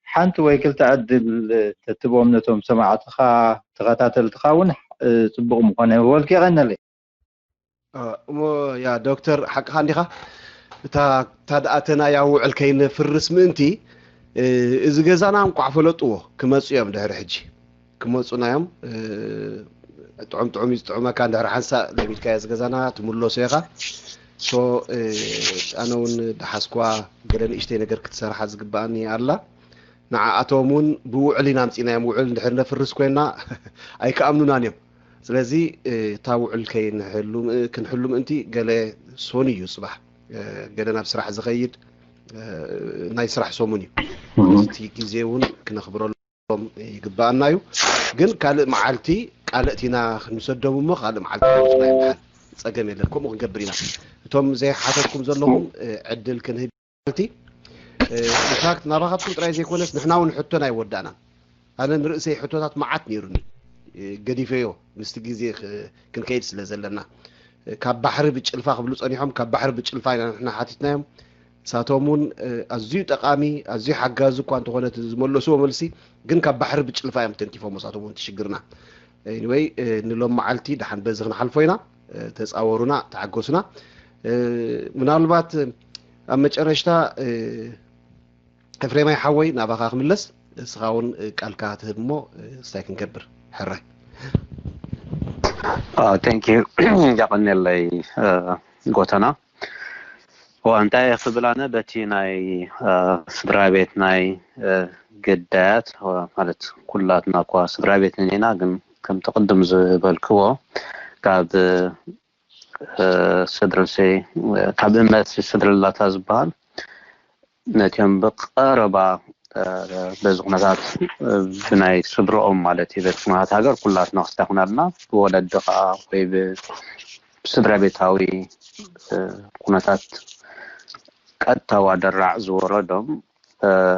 ሓንቲ ወይ ክልተ ዕድል ተትቦም ነቶም ሰማዕትኻ ተኸታተልትኻ እውን ፅቡቕ ምኾነ ወልክ የቐነለይ። እሞ ያ ዶክተር ሓቅኻ እንዲኻ እታ ታድኣተና ያውዕል ከይነፍርስ ምእንቲ እዚ ገዛና እንቋዕ ፈለጥዎ ክመፁ እዮም ድሕሪ ሕጂ ክመፁናዮም ጥዑም ጥዑም እዩ ዝጥዑመካ እንድሕር ሓንሳእ ለሚድካዮ እዚ ገዛና ትምለሶ ኢኻ ሶ ኣነ እውን ደሓስኳ ገለ ንእሽተይ ነገር ክትሰርሓ ዝግባኣኒ ኣላ ንዓኣቶም እውን ብውዕል ኢና ኣምፂእናዮም ውዕል እንድሕር ነፍርስ ኮይና ኣይከኣምኑናን እዮም ስለዚ እታ ውዕል ከይንሕሉ ክንሕሉ ምእንቲ ገለ ሶን እዩ ፅባሕ ገለ ናብ ስራሕ ዝኸይድ ናይ ስራሕ ሰሙን እዩ እቲ ግዜ እውን ክነኽብረሎም ይግባኣና እዩ ግን ካልእ መዓልቲ ቃልእት ኢና ክንሰዶም እሞ ካልእ መዓልቲ ክመፁና ይበሃል ፀገም የለን ከምኡ ክንገብር ኢና እቶም ዘይሓተትኩም ዘለኹም ዕድል ክንህብ እቲ ኢንፋክት ናባኻትኩም ጥራይ ዘይኮነስ ንሕና እውን ሕቶን ኣይወዳእናን ኣነ ንርእሰይ ሕቶታት መዓት ነይሩኒ ገዲፈዮ ምስቲ ግዜ ክንከይድ ስለ ዘለና ካብ ባሕሪ ብጭልፋ ክብሉ ጸኒሖም። ካብ ባሕሪ ብጭልፋ ኢና ንሕና ሓቲትናዮም። ንሳቶም እውን ኣዝዩ ጠቓሚ ኣዝዩ ሓጋዚ እኳ እንተኾነ እቲ ዝመለስዎ መልሲ ግን ካብ ባሕሪ ብጭልፋ እዮም ተንኪፎም ንሳቶም እውን እቲ ሽግርና። Anyway ንሎም መዓልቲ ደሓን በዚ ክንሓልፎ ኢና። ተጻወሩና፣ ተዓገሱና። ምናልባት ኣብ መጨረሽታ ኤፍሬማይ ሓወይ ናባኻ ክምለስ፣ እስኻ እውን ቃልካ ትህብ እሞ እስታይ ክንገብር። ሕራይ። Thank you። የቐንየለይ ጎተና። እንታይ ክብል ኣነ በቲ ናይ ስድራ ቤት ናይ ግዳያት ማለት ኩላትና እኳ ስድራ ቤት ኢና ግን ከምቲ ቅድም ዝበልክዎ ካብ ስድርልሰይ ካብ እምነት ስድርላታ ዝበሃል ነቲኦም ብቀረባ በዚ ኩነታት ብናይ ስድርኦም ማለት እዩ በቲ ኩነታት ሃገር ኩላትና ክስታ ኩናልና ብወለዲ ከዓ ወይ ብስድራ ቤታዊ ኩነታት ቀጥታዊ ኣደራዕ ዝወረዶም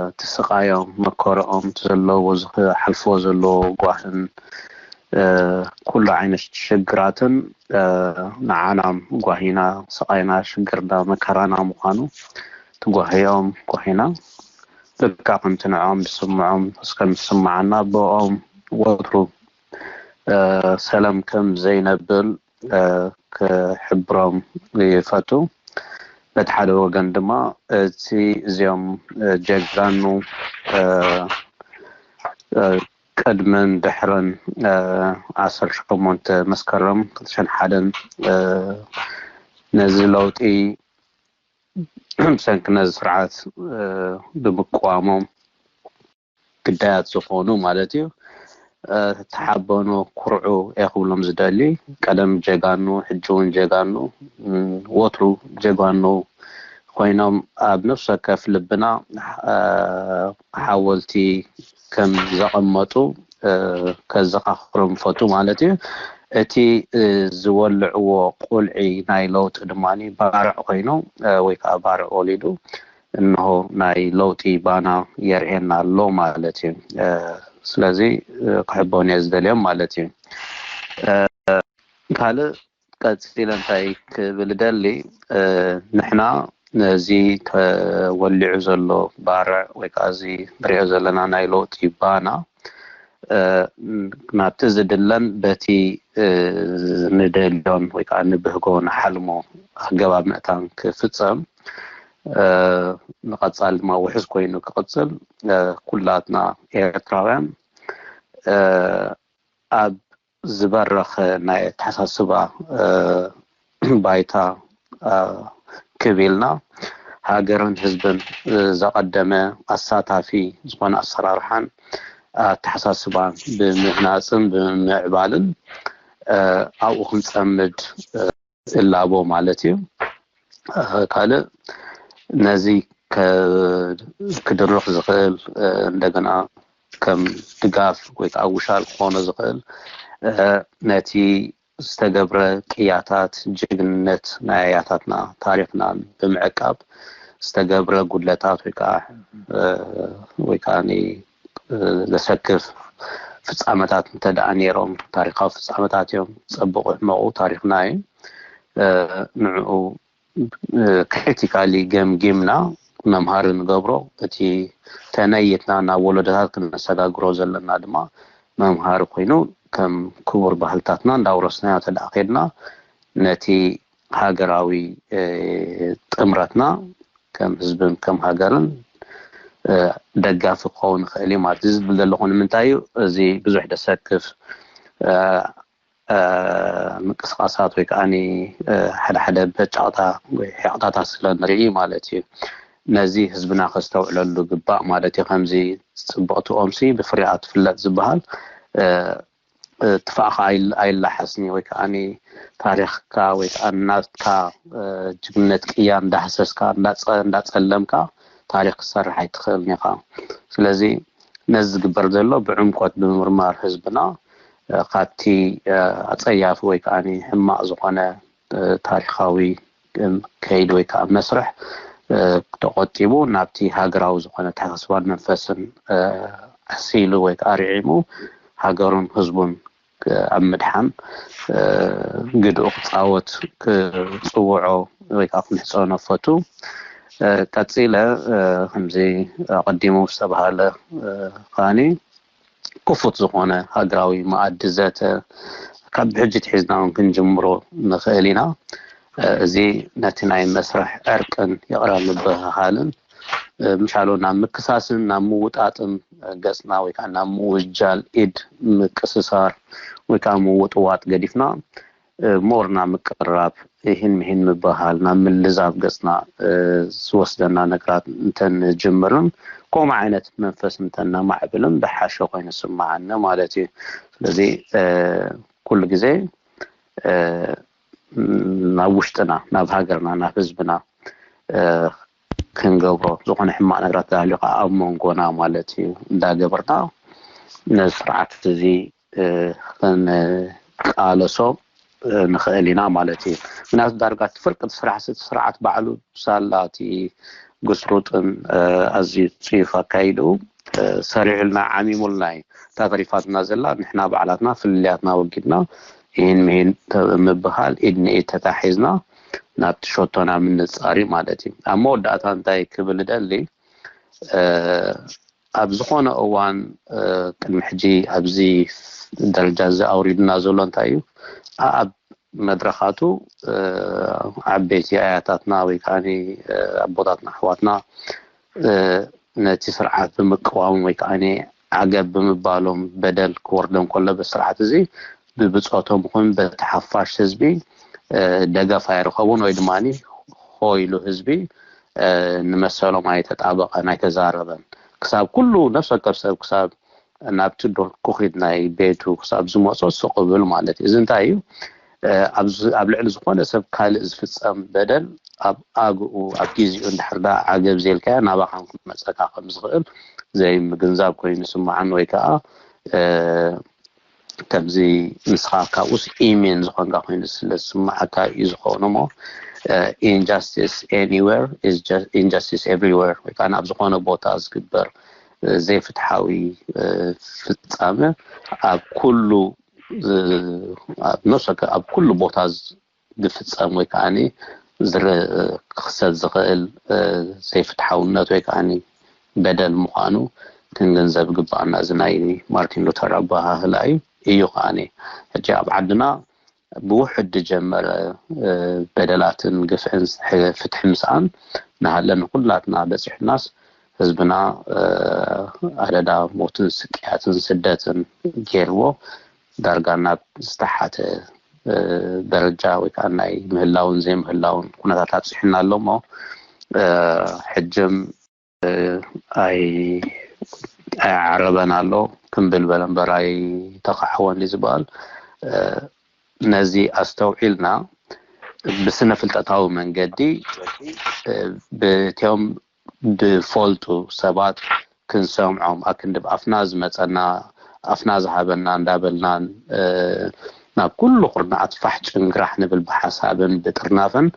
እቲ ስቓዮም መከረኦም እቲ ዘለዎ ዝሓልፍዎ ዘለዎ ጓህን ኩሉ ዓይነት ሽግራትን ንዓና ጓሂና ስቓይና ሽግርና መከራና ምዃኑ ትጓህዮም ጓሂና ልካ ከምቲ ንዕኦም ዝስምዖም እስከም ዝስምዓና ብኦም ወትሩ ሰላም ከም ዘይነብል ክሕብሮም ይፈቱ። በቲ ሓደ ወገን ድማ እቲ እዚኦም ጀጋኑ ቅድምን ድሕርን ዓሰርተ ሸሞንተ መስከረም ክልተ ሽሕን ሓደን ነዚ ለውጢ ብሰንኪ ነዚ ስርዓት ብምቅዋሞም ግዳያት ዝኾኑ ማለት እዩ። ተሓበኑ ኩርዑ እየ ክብሎም ዝደሊ። ቀደም ጀጋኑ ሕጂ እውን ጀጋኑ ወትሩ ጀጋኑ ኮይኖም ኣብ ነፍሲ ወከፍ ልብና ሓወልቲ ከም ዘቐመጡ ከዘኻኽሮም ፈቱ ማለት እዩ። እቲ ዝወልዕዎ ቁልዒ ናይ ለውጢ ድማ ባርዕ ኮይኑ ወይ ከዓ ባርዕ ወሊዱ እንሆ ናይ ለውጢ ባና የርእየና ኣሎ ማለት እዩ። ስለዚ ክሕበኑ እየ ዝደልዮም ማለት እዩ። ካልእ ቀፂለ እንታይ ክብል ደሊ ንሕና ነዚ ተወሊዑ ዘሎ ባርዕ ወይ ከዓ እዚ ንሪኦ ዘለና ናይ ለውጢ ባና ናብቲ ዝድለን በቲ ንደልዮን ወይ ከዓ ንብህጎ ንሓልሞ ኣገባብ ምእታን ክፍፀም ንቐፃሊ ድማ ውሕስ ኮይኑ ክቕፅል ኩላትና ኤርትራውያን ኣብ ዝበረኸ ናይ ኣተሓሳስባ ባይታ ክብ ኢልና ሃገርን ህዝብን ዘቐደመ ኣሳታፊ ዝኾነ ኣሰራርሓን ኣተሓሳስባን ብምህናፅን ብምምዕባልን ኣብኡ ክንፀምድ እላቦ ማለት እዩ። ካልእ ነዚ ክድርኽ ዝኽእል እንደገና ከም ድጋፍ ወይ ከዓ ውሻል ክኾኖ ዝኽእል ነቲ ዝተገብረ ቅያታት ጅግንነት ናይ ኣያታትና ታሪክና ብምዕቃብ ዝተገብረ ጉድለታት ወይ ከዓ ወይ ከዓ ዘሰክፍ ፍፃመታት እንተደኣ ነይሮም ታሪካዊ ፍፃመታት እዮም። ፀቡቁ ሕመቁ ታሪክና እዩ። ንዕኡ ክሪቲካሊ ገምጊምና መምሃሪ ንገብሮ። እቲ ተነይትና ናብ ወለዶታት ክነሰጋግሮ ዘለና ድማ መምሃሪ ኮይኑ ከም ክቡር ባህልታትና እንዳውረስናዮ ተደኣ ከድና ነቲ ሃገራዊ ጥምረትና ከም ህዝብን ከም ሃገርን ደጋፊ ክኸውን ይኽእል እዩ ማለት እዩ። ዝብል ዘለኹ ንምንታይ እዩ? እዚ ብዙሕ ደሰክፍ ምንቅስቃሳት ወይ ከዓ ሓደ ሓደ በጫቕታ ወይ ሕቕታታት ስለ ንርኢ ማለት እዩ። ነዚ ህዝብና ከስተውዕለሉ ግባእ ማለት እዩ። ከምዚ ፅብቕቲ ኦምሲ ብፍሪኣ ትፍለጥ ዝበሃል ትፋእካ ኣይላሓስኒ ወይ ከዓ ታሪክካ ወይ ከዓ ናትካ ጅግነት ቅያ እንዳሃሰስካ እንዳፀለምካ ታሪክ ክትሰርሕ ኣይትኽእልን ኢኻ። ስለዚ ነዚ ዝግበር ዘሎ ብዕምቆት ብምምርማር ህዝብና ካብቲ ኣፀያፊ ወይ ከዓ ሕማቕ ዝኾነ ታሪካዊ ከይዲ ወይ ከዓ መስርሕ ተቆጢቡ ናብቲ ሃገራዊ ዝኾነ ኣተሓሳስባን መንፈስን ዓሲሉ ወይ ከዓ ርዒሙ ሃገሩን ህዝቡን ኣብ ምድሓን ግድኡ ክፃወት ክፅውዖ ወይ ከዓ ክንሕፀኖ ፈቱ። ቀፂለ ከምዚ ኣቐዲሙ ዝተባሃለ ከዓኒ ክፉት ዝኾነ ሃገራዊ መኣዲ ዘተ ካብ ሕጂ ትሒዝና እውን ክንጅምሮ ንኽእል ኢና። እዚ ነቲ ናይ መስርሕ ዕርቅን ይቕረ ምብህሃልን ምሻሎ ናብ ምክሳስን ናብ ምውጣጥን ገጽና ወይ ከዓ ናብ ምውጃል ኢድ ምቅስሳር ወይ ከዓ ምውጥዋጥ ገዲፍና ሞር ናብ ምቅርራብ ይህን ምሂን ምበሃል ናብ ምልዛብ ገጽና ዝወስደና ነገራት እንተንጅምርን ከምኡ ዓይነት መንፈስ እንተነማዕብልን ዝሓሸ ኮይኑ ስምዓኒ ማለት እዩ። ስለዚ ኩሉ ግዜ ናብ ውሽጥና ናብ ሃገርና ናብ ህዝብና ክንገብሮ ዝኾነ ሕማቕ ነገራት ተሃልዩ ከዓ ኣብ መንጎና ማለት እዩ እንዳገበርና ነዚ ስርዓት እዚ ክንቃለሶ ንኽእል ኢና ማለት እዩ። ምክንያቱ ዳርጋ እቲ ፍርቂ እቲ ስራሕ እቲ ስርዓት ባዕሉ ሳላ እቲ ግስሩጥን ኣዝዩ ፅዩፍ ኣካይድኡ ሰሪሑልና ዓሚሙልና እዩ። እታ ተሪፋትና ዘላ ንሕና ባዕላትና ፍልልያትና ወጊድና ይህን ምሂን ምብሃል ኢድ ንኢድ ተታሒዝና ናብቲ ሸቶና ምንፃር እዩ ማለት እዩ። ኣብ መወዳእታ እንታይ ክብል እደሊ ኣብ ዝኾነ እዋን ቅድሚ ሕጂ ኣብዚ ደረጃ እዚ ኣውሪዱና ዘሎ እንታይ እዩ ኣብ መድረኻቱ ዓበይቲ ኣያታትና ወይ ከዓ ኣቦታትና ኣሕዋትና ነቲ ስርዓት ብምቅዋም ወይ ከዓ ዓገብ ብምባሎም በደል ክወርዶም ከሎ በስርዓት እዚ ብብፆቶም ይኹን በቲ ሓፋሽ ህዝቢ ደገፍ ኣይረኸቡን ወይ ድማ ሆ ኢሉ ህዝቢ ንመሰሎም ኣይተጣበቐን ኣይተዛረበን ክሳብ ኩሉ ነፍሲ ወከፍ ሰብ ክሳብ ናብቲ ዱር ኩኺት ናይ ቤቱ ክሳብ ዝመፆ ስቕ ብል ማለት እዩ። እዚ እንታይ እዩ ኣብ ልዕሊ ዝኾነ ሰብ ካልእ ዝፍፀም በደል ኣብ ኣግኡ ኣብ ግዜኡ እንድሕር ዳ ዓገብ ዘልካዮ ናባኻን ክመፀካ ከም ዝኽእል ዘይምግንዛብ ኮይኑ ስማዓን ወይ ከዓ ከምዚ ንስኻ ካብኡስ ኢሜን ዝኾንካ ኮይኑ ስለ ዝስማዓካ እዩ ዝኸውን እሞ injustice anywhere is injustice everywhere ወይ ከዓ ኣብ ዝኾነ ቦታ ዝግበር ዘይፍትሓዊ ፍፃመ ኣብ ኩሉ ነብሰ ኣብ ኩሉ ቦታ ዝፍፀም ወይ ከዓ ክሰት ዝኽእል ዘይፍትሓውነት ወይ ከዓ በደል ምዃኑ ክንግንዘብ ግባኣና። እዚ ናይ ማርቲን ሉተር ኣባሃህላ እዩ እዩ ከዓ ሕጂ ኣብ ዓድና ብውሕድ ዝጀመረ በደላትን ግፍዕን ፍትሒ ምስኣን ናሃለ ንኩላትና በፂሑናስ ህዝብና ኣደዳ ሞትን ስቅያትን ስደትን ገይርዎ ዳርጋ ናብ ዝተሓተ ደረጃ ወይ ከዓ ናይ ምህላውን ዘይምህላውን ኩነታት ኣብፅሑና ኣሎ እሞ ሕጅም ኣይ ኣያዓረበን ኣሎ ክምብል በለ እምበር ኣይተኻዕወን እዩ ዝበሃል። ነዚ ኣስተውዒልና ብስነ ፍልጠታዊ መንገዲ ብእትዮም ብፈልጡ ሰባት ክንሰምዖም ኣክንዲ ብኣፍና ዝመፀና ኣፍና ዝሃበና እንዳበልናን ናብ ኩሉ ኩርናዓት ፋሕ ጭንግራሕ ንብል ብሓሳብን ብጥርናፍን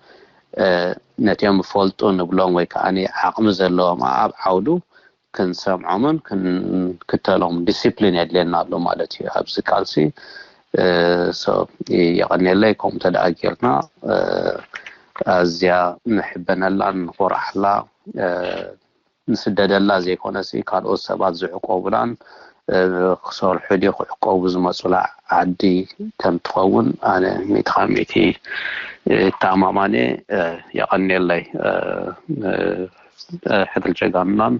ነቲኦም ፈልጡ ንብሎም ወይ ከዓ ዓቕሚ ዘለዎም ኣብ ዓውዱ ክንሰምዖምን ክንክተሎም ዲሲፕሊን የድልየና ኣሎ ማለት እዩ ኣብዚ ቃልሲ። የቐንየለይ ከምኡ ተደኣ ጌርና ኣዝያ ንሕበነላን ንኾርዓላ ንስደደላ ዘይኮነሲ ካልኦት ሰባት ዝዕቆቡላን ክሰርሑ ድዩ ክዕቆቡ ዝመፁላ ዓዲ ከም ትኸውን ኣነ ሚእቲ ካብ ሚእቲ ይተኣማማን እየ። የቐንየለይ ሕድሪ ጀጋኑናን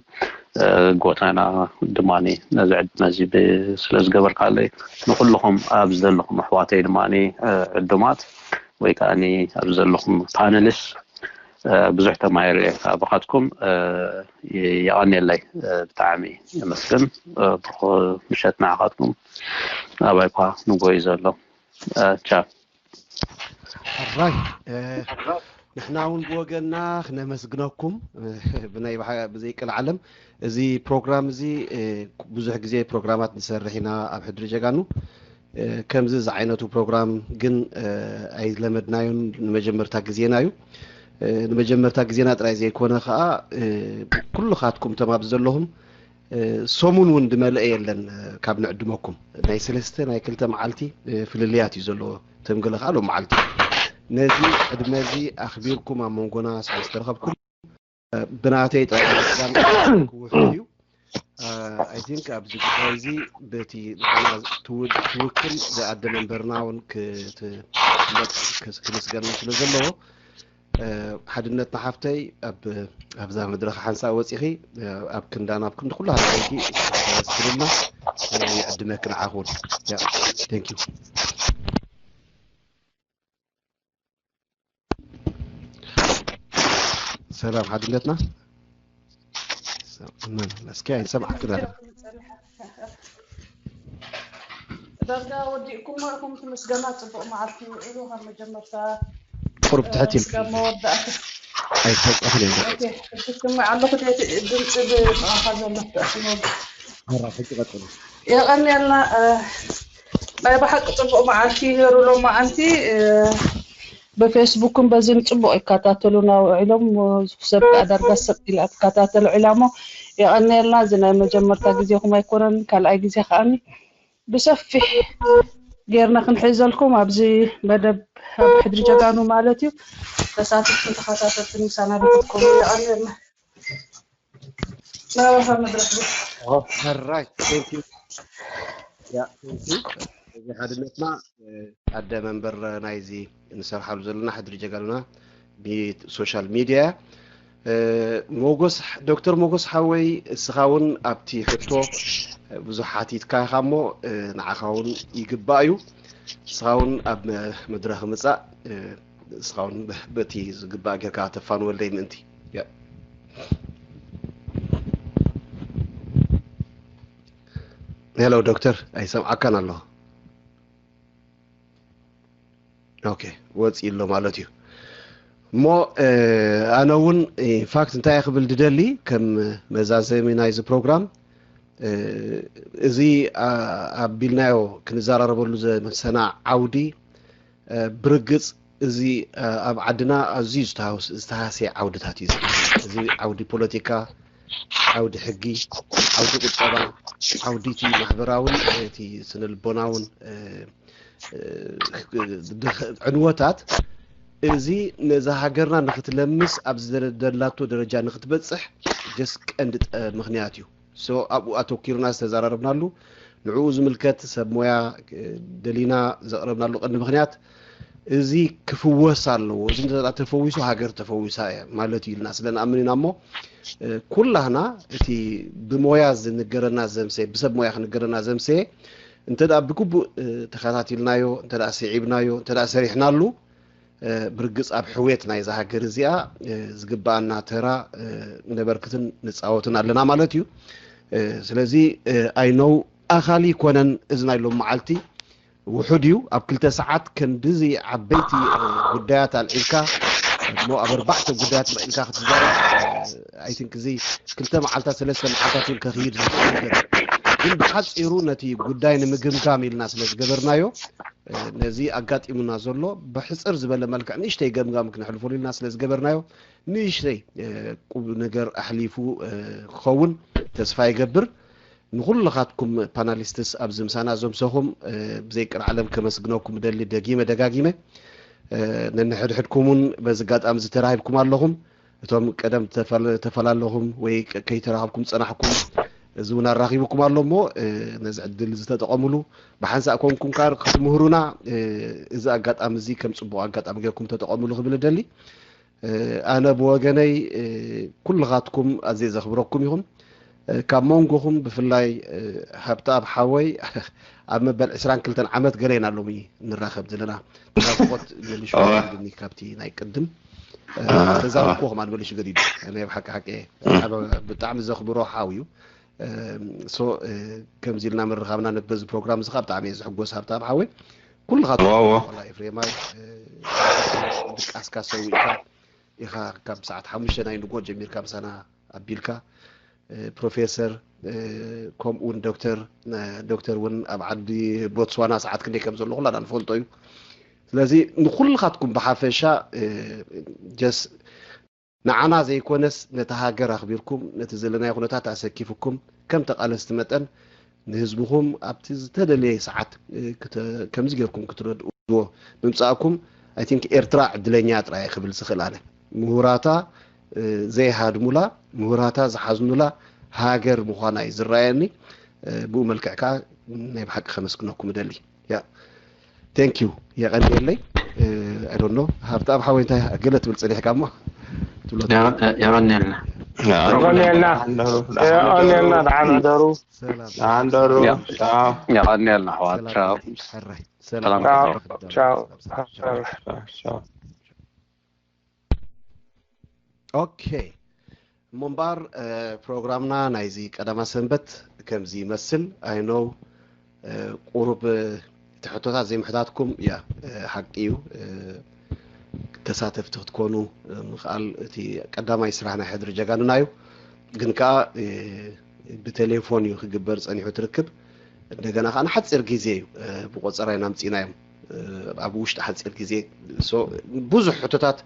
ጎተና ድማ ነዚ ዕድመ እዚ ስለ ዝገበርካለይ ንኩልኹም ኣብ ዘለኹም ኣሕዋተይ ድማ ዕዱማት ወይ ከዓ ኣብ ዘለኹም ፓነሊስት ብዙሕ ተማሂረ ካባኻትኩም። የቐንየለይ። ብጣዕሚ የመስግን። ብሩኽ ምሸት ንዓኻትኩም። ኣባይ እኳ ንጎይ ዘሎ ቻ ሕራይ ንሕና እውን ብወገንና ክነመስግነኩም ብናይ ብዘይቅል ዓለም እዚ ፕሮግራም እዚ ብዙሕ ግዜ ፕሮግራማት ንሰርሕ ኢና ኣብ ሕድሪ ጀጋኑ ከምዚ ዝዓይነቱ ፕሮግራም ግን ኣይለመድናዮን ንመጀመርታ ግዜና እዩ። ንመጀመርታ ግዜና ጥራይ ዘይኮነ ከዓ ኩልኻትኩም ተማብ ዘለኹም ሰሙን እውን ዝመልአ የለን። ካብ ንዕድመኩም ናይ ሰለስተ ናይ ክልተ መዓልቲ ፍልልያት እዩ ዘለዎ። ተምገለ ከዓ ሎም መዓልቲ ነዚ ዕድመ እዚ ኣኽቢርኩም ኣብ መንጎና ስለ ዝተረኸብኩም ብናተይ ጥራይ ምስጋና ክውሕድ እዩ። I think ኣብዚ ጉዳይ እዚ በቲ ንዓና ትውክል ዝኣደ መንበርና እውን ክትፍለጥ ክምስገን ስለ ዘለዎ ሓድነትና ሓፍተይ ኣብዛ መድረኽ ሓንሳእ ወፂኺ ኣብ ክንዳን ኣብ ክንዲ ኩሉ ሃገርኪ ስልና ይዕድመኪ ንዓኹን። Thank you። ሰላም ሓድነትና እስኪ ኣይሰማዕክን ኣለ ዳርጋ ወዲእኩሞ ኢኹም። እቲ ምስጋና ጽቡቕ መዓልቲ ይውዕሉ። ካብ መጀመርታ ቁሩብ ትሕት ኢልኪ ስጋብ መወዳእታ ኣይሰማዕክን እየ። ኦኬ፣ እሺ፣ ስምዕ ኣለኹ። እቲ ድምፂ ብጥቓኻ ዘሎ ክትዕስኖ መራ ሕጂ ቀጥሉ። የቐንየልና። እ፣ ናይ ብሓቂ ጽቡቕ መዓልቲ ይገሩ። ሎማዓንቲ እ፣ ብፌስቡክን በዚን ጽቡቕ ይከታተሉና ውዒሎም። ሰብ ከዓ ዳርጋ ሰብ ኢላ ትከታተል ውዒላ እሞ የቐንየልና። እዚ ናይ መጀመርታ ግዜኹም ኣይኮነን፣ ካልኣይ ግዜ ከዓኒ ብሰፊሕ ጌርና ክንሕዘልኩም ኣብዚ መደብ ኣብ ሕድሪ ጀጋኑ ማለት እዩ። ተሳተፍትን ተኸታተልትን ምሳና ብትትኮኑ የቐንየልና። ናባኻ መድረኽ Alright, thank you. ያ፣ thank you። እዚ ሓድነትና ኣደ መንበር ናይዚ እንሰርሓሉ ዘለና ሕድሪ ጀጋኑና ብሶሻል ሚድያ ሞጎስ ዶክተር ሞጎስ ሓወይ እስኻ እውን ኣብቲ ሕቶ ብዙሕ ሓቲትካ ኢኻ እሞ ንዓኻ እውን ይግባእ እዩ። እስኻ እውን ኣብ መድረኽ ምጻእ እስኻ እውን በቲ ዝግባእ ጌርካ ተፋንወለይ ምእንቲ። ሄሎ ዶክተር ኣይሰምዓካን ኣለኹ። ኦኬ ወፂ ኣሎ ማለት እዩ። እሞ ኣነ እውን ኢንፋክት እንታይ ክብል ድደሊ ከም መዛዘሚ ናይዚ ፕሮግራም እዚ ኣቢልናዮ ክንዘራረበሉ ዘመሰና ዓውዲ ብርግፅ እዚ ኣብ ዓድና ኣዝዩ ዝተሃሰየ ዓውድታት እዩ። እዚ ዓውዲ ፖለቲካ፣ ዓውዲ ሕጊ፣ ዓውዲ ቁጠባ፣ ዓውዲ እቲ ማሕበራውን እቲ ስነልቦናውን ዕንወታት እዚ ነዛ ሃገርና ንክትለምስ ኣብ ዝደላቶ ደረጃ ንክትበፅሕ ጀስ ቀንዲ ምክንያት እዩ። ኣብኡ ኣተኪርና ዝተዘራረብናሉ ንዕኡ ዝምልከት ሰብ ሞያ ደሊና ዘቕረብናሉ ቀንዲ ምክንያት እዚ ክፍወስ ኣለዎ። እዚ እንተ ተፈዊሱ ሃገር ተፈዊሳ እያ ማለት እዩ ኢልና ስለ ንኣምን ኢና እሞ ኩላህና እቲ ብሞያ ዝንገረና ዘምሰ ብሰብ ሞያ ክንገረና ዘምሰ እንተ ብግቡእ ተኸታቲልናዮ እንተ ስዒብናዮ እንተ ሰሪሕናሉ ብርግፅ ኣብ ሕውየት ናይዛ ሃገር እዚኣ ዝግበኣና ተራ ነበርክትን ንፃወትን ኣለና ማለት እዩ። ስለዚ ኣይነው ኣኻሊ ይኮነን እዚ ናይ ሎም መዓልቲ ውሑድ እዩ። ኣብ ክልተ ሰዓት ከምድዚ ዓበይቲ ጉዳያት ኣልዒልካ እሞ ኣብ ኣርባዕተ ጉዳያት ልዒልካ ክትዛረብ ኣይ ቲንክ እዚ ክልተ መዓልታት ሰለስተ መዓልታት እውን ከኽይድ ዝኽእል ነገር ግን ብሓፂሩ ነቲ ጉዳይ ንምግምጋም ኢልና ስለ ዝገበርናዮ ነዚ ኣጋጢሙና ዘሎ ብሕፅር ዝበለ መልክዕ ንእሽተይ ገምጋም ክነሕልፈሉ ኢልና ስለ ዝገበርናዮ ንእሽተይ ቁም ነገር ኣሕሊፉ ክኸውን ተስፋ ይገብር። ንኩልኻትኩም ፓናሊስትስ ኣብዚ ምሳና ዘምሰኹም ብዘይ ቅርዓለም ከመስግነኩም ደሊ ደጊመ ደጋጊመ ነንሕድሕድኩም እውን በዚ ኣጋጣሚ ዝተራሂብኩም ኣለኹም። እቶም ቀደም ተፈላለኹም ወይ ከይተራኸብኩም ዝጸናሕኩም እዚ እውን ኣራኺብኩም ኣሎ እሞ ነዚ ዕድል ዝተጠቐምሉ ብሓንሳእ ኮንኩም ከዓ ክትምህሩና እዚ ኣጋጣሚ እዚ ከም ፅቡቕ ኣጋጣሚ ጌርኩም ተጠቐምሉ ክብል እደሊ። ኣነ ብወገነይ ኩልኻትኩም ኣዝየ ዘኽብረኩም ይኹን ካብ መንጎኹም ብፍላይ ሃብተኣብ ሓወይ ኣብ መበል ዕስራን ክልተን ዓመት ገለ ኢና ሎሚ ንራኸብ ዘለና ናፍቆት መሊሹ ገዲዱኒ ካብቲ ናይ ቅድም ተዛረብኩዎ ከማን መሊሹ ገዲዱ ናይ ብሓቂ ሓቂ ብጣዕሚ ዘኽብሮ ሓው እዩ ሶ ከምዚ ኢልና ምርኻብና ነት በዚ ፕሮግራም እዚ ከዓ ብጣዕሚ እየ ዝሕጎስ ሃብተኣብ ሓወይ ኩልኻ ኤፍሬማይ ድቃስካ ሰዊእካ ኢኻ ካብ ሰዓት ሓሙሽተ ናይ ንጎ ጀሚርካ ምሳና ኣቢልካ ፕሮፌሰር ከምኡ እውን ዶክተር ዶክተር እውን ኣብ ዓዲ ቦትስዋና ሰዓት ክንደይ ከም ዘሎ ኩላና ንፈልጦ እዩ ስለዚ ንኩልኻትኩም ብሓፈሻ ጀስ ንዓና ዘይኮነስ ነቲ ሃገር ኣኽቢርኩም ነቲ ዘለናዮ ኩነታት ኣሰኪፍኩም ከም ተቓለስቲ መጠን ንህዝብኹም ኣብቲ ዝተደለየ ሰዓት ከምዚ ጌርኩም ክትረድእዎ ምምጻእኩም I think ኤርትራ ዕድለኛ ጥራይ ክብል ዝኽእል ኣነ። ምሁራታ ዘይሃድሙላ፣ ምሁራታ ዝሓዝኑላ ሃገር ምዃና እዩ ዝረኣየኒ። ብኡ መልክዕ ከዓ ናይ ብሓቂ ከመስግነኩም እደሊ። ያ thank you የቐንየለይ። I don't know ሃብታም ሓወይ እንታይ ገለ ትብል ጸኒሕካ እሞ ትብሎ የቐንየልና የቐንየልና የቐንየልና ደሓን ሕደሩ ሰላም ደሓን ደሩ ቻው የቐንየልና ኣሕዋት ቻው ሕራይ ሰላም ቻው ቻው ቻው ኦኬ እሞ እምበኣር ፕሮግራምና ናይዚ ቀዳማ ሰንበት ከምዚ ይመስል። I know ቁሩብ እቲ ሕቶታት ዘይምሕታትኩም ያ ሓቂ እዩ። ተሳተፍቲ ክትኮኑ ምኽኣል እቲ ቀዳማይ ስራሕ ናይ ሕድሪ ጀጋኑና እዩ። ግን ከዓ ብቴሌፎን እዩ ክግበር ጸኒሑ ትርክብ። እንደገና ከዓ ንሓፂር ግዜ እዩ ብቆፀራ ኢና ምፂናዮም። ኣብ ውሽጢ ሓፂር ግዜ ብዙሕ ሕቶታት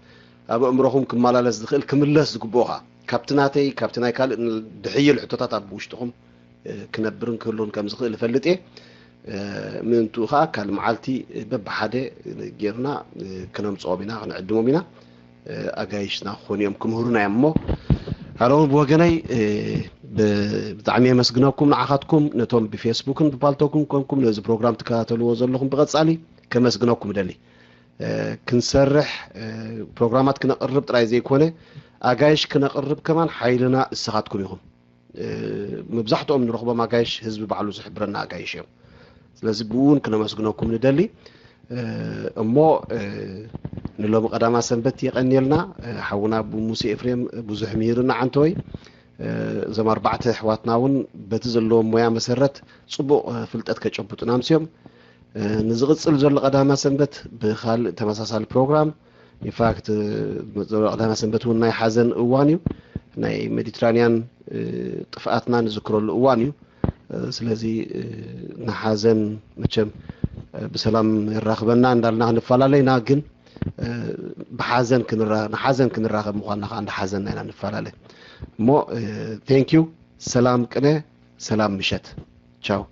ኣብ ኣእምሮኹም ክመላለስ ዝኽእል ክምለስ ዝግብኦ ከዓ ካብቲ ናተይ ካብቲ ናይ ካልእ ድሕይል ሕቶታት ኣብ ውሽጥኹም ክነብርን ክህሉን ከም ዝኽእል እፈልጥ እየ። ምእንትኡ ከዓ ካል መዓልቲ በብሓደ ጌርና ክነምፅኦም ኢና ክነዕድሞም ኢና። ኣጋይሽና ክኾኑ እዮም ክምህሩና እዮም እሞ ኣነ እውን ብወገነይ ብጣዕሚ የመስግነኩም ንዓኻትኩም ነቶም ብፌስቡክን ብፓልቶክን ኮንኩም ነዚ ፕሮግራም ትከታተልዎ ዘለኹም ብቐፃሊ ከመስግነኩም እደሊ። ክንሰርሕ ፕሮግራማት ክነቕርብ ጥራይ ዘይኮነ ኣጋይሽ ክነቕርብ ከማን ሓይልና እስኻትኩም ኢኹም። መብዛሕትኦም ንረኽቦም ኣጋይሽ ህዝቢ ባዕሉ ዝሕብረና ኣጋይሽ እዮም። ስለዚ ብኡ እውን ክነመስግነኩም ንደሊ። እሞ ንሎሚ ቀዳማ ሰንበት የቐንየልና። ሓውና ብሙሴ ኤፍሬም ብዙሕ ምሂርና ዓንተወይ። እዞም ኣርባዕተ ኣሕዋትና እውን በቲ ዘለዎም ሞያ መሰረት ፅቡቕ ፍልጠት ከጨብጡና ኣምስዮም። ንዝቕፅል ዘሎ ቀዳማ ሰንበት ብካልእ ተመሳሳሊ ፕሮግራም ኢንፋክት ቀዳማ ሰንበት እውን ናይ ሓዘን እዋን እዩ። ናይ ሜዲትራንያን ጥፍኣትና ንዝክረሉ እዋን እዩ። ስለዚ ንሓዘን መቸም ብሰላም የራኽበና እንዳልና ክንፈላለይና ግን ብሓዘን ንሓዘን ክንራኸብ ምኳንና ከዓ እንዳሓዘንና ኢና ንፈላለ እሞ thank you ሰላም ቅነ ሰላም ምሸት ቻው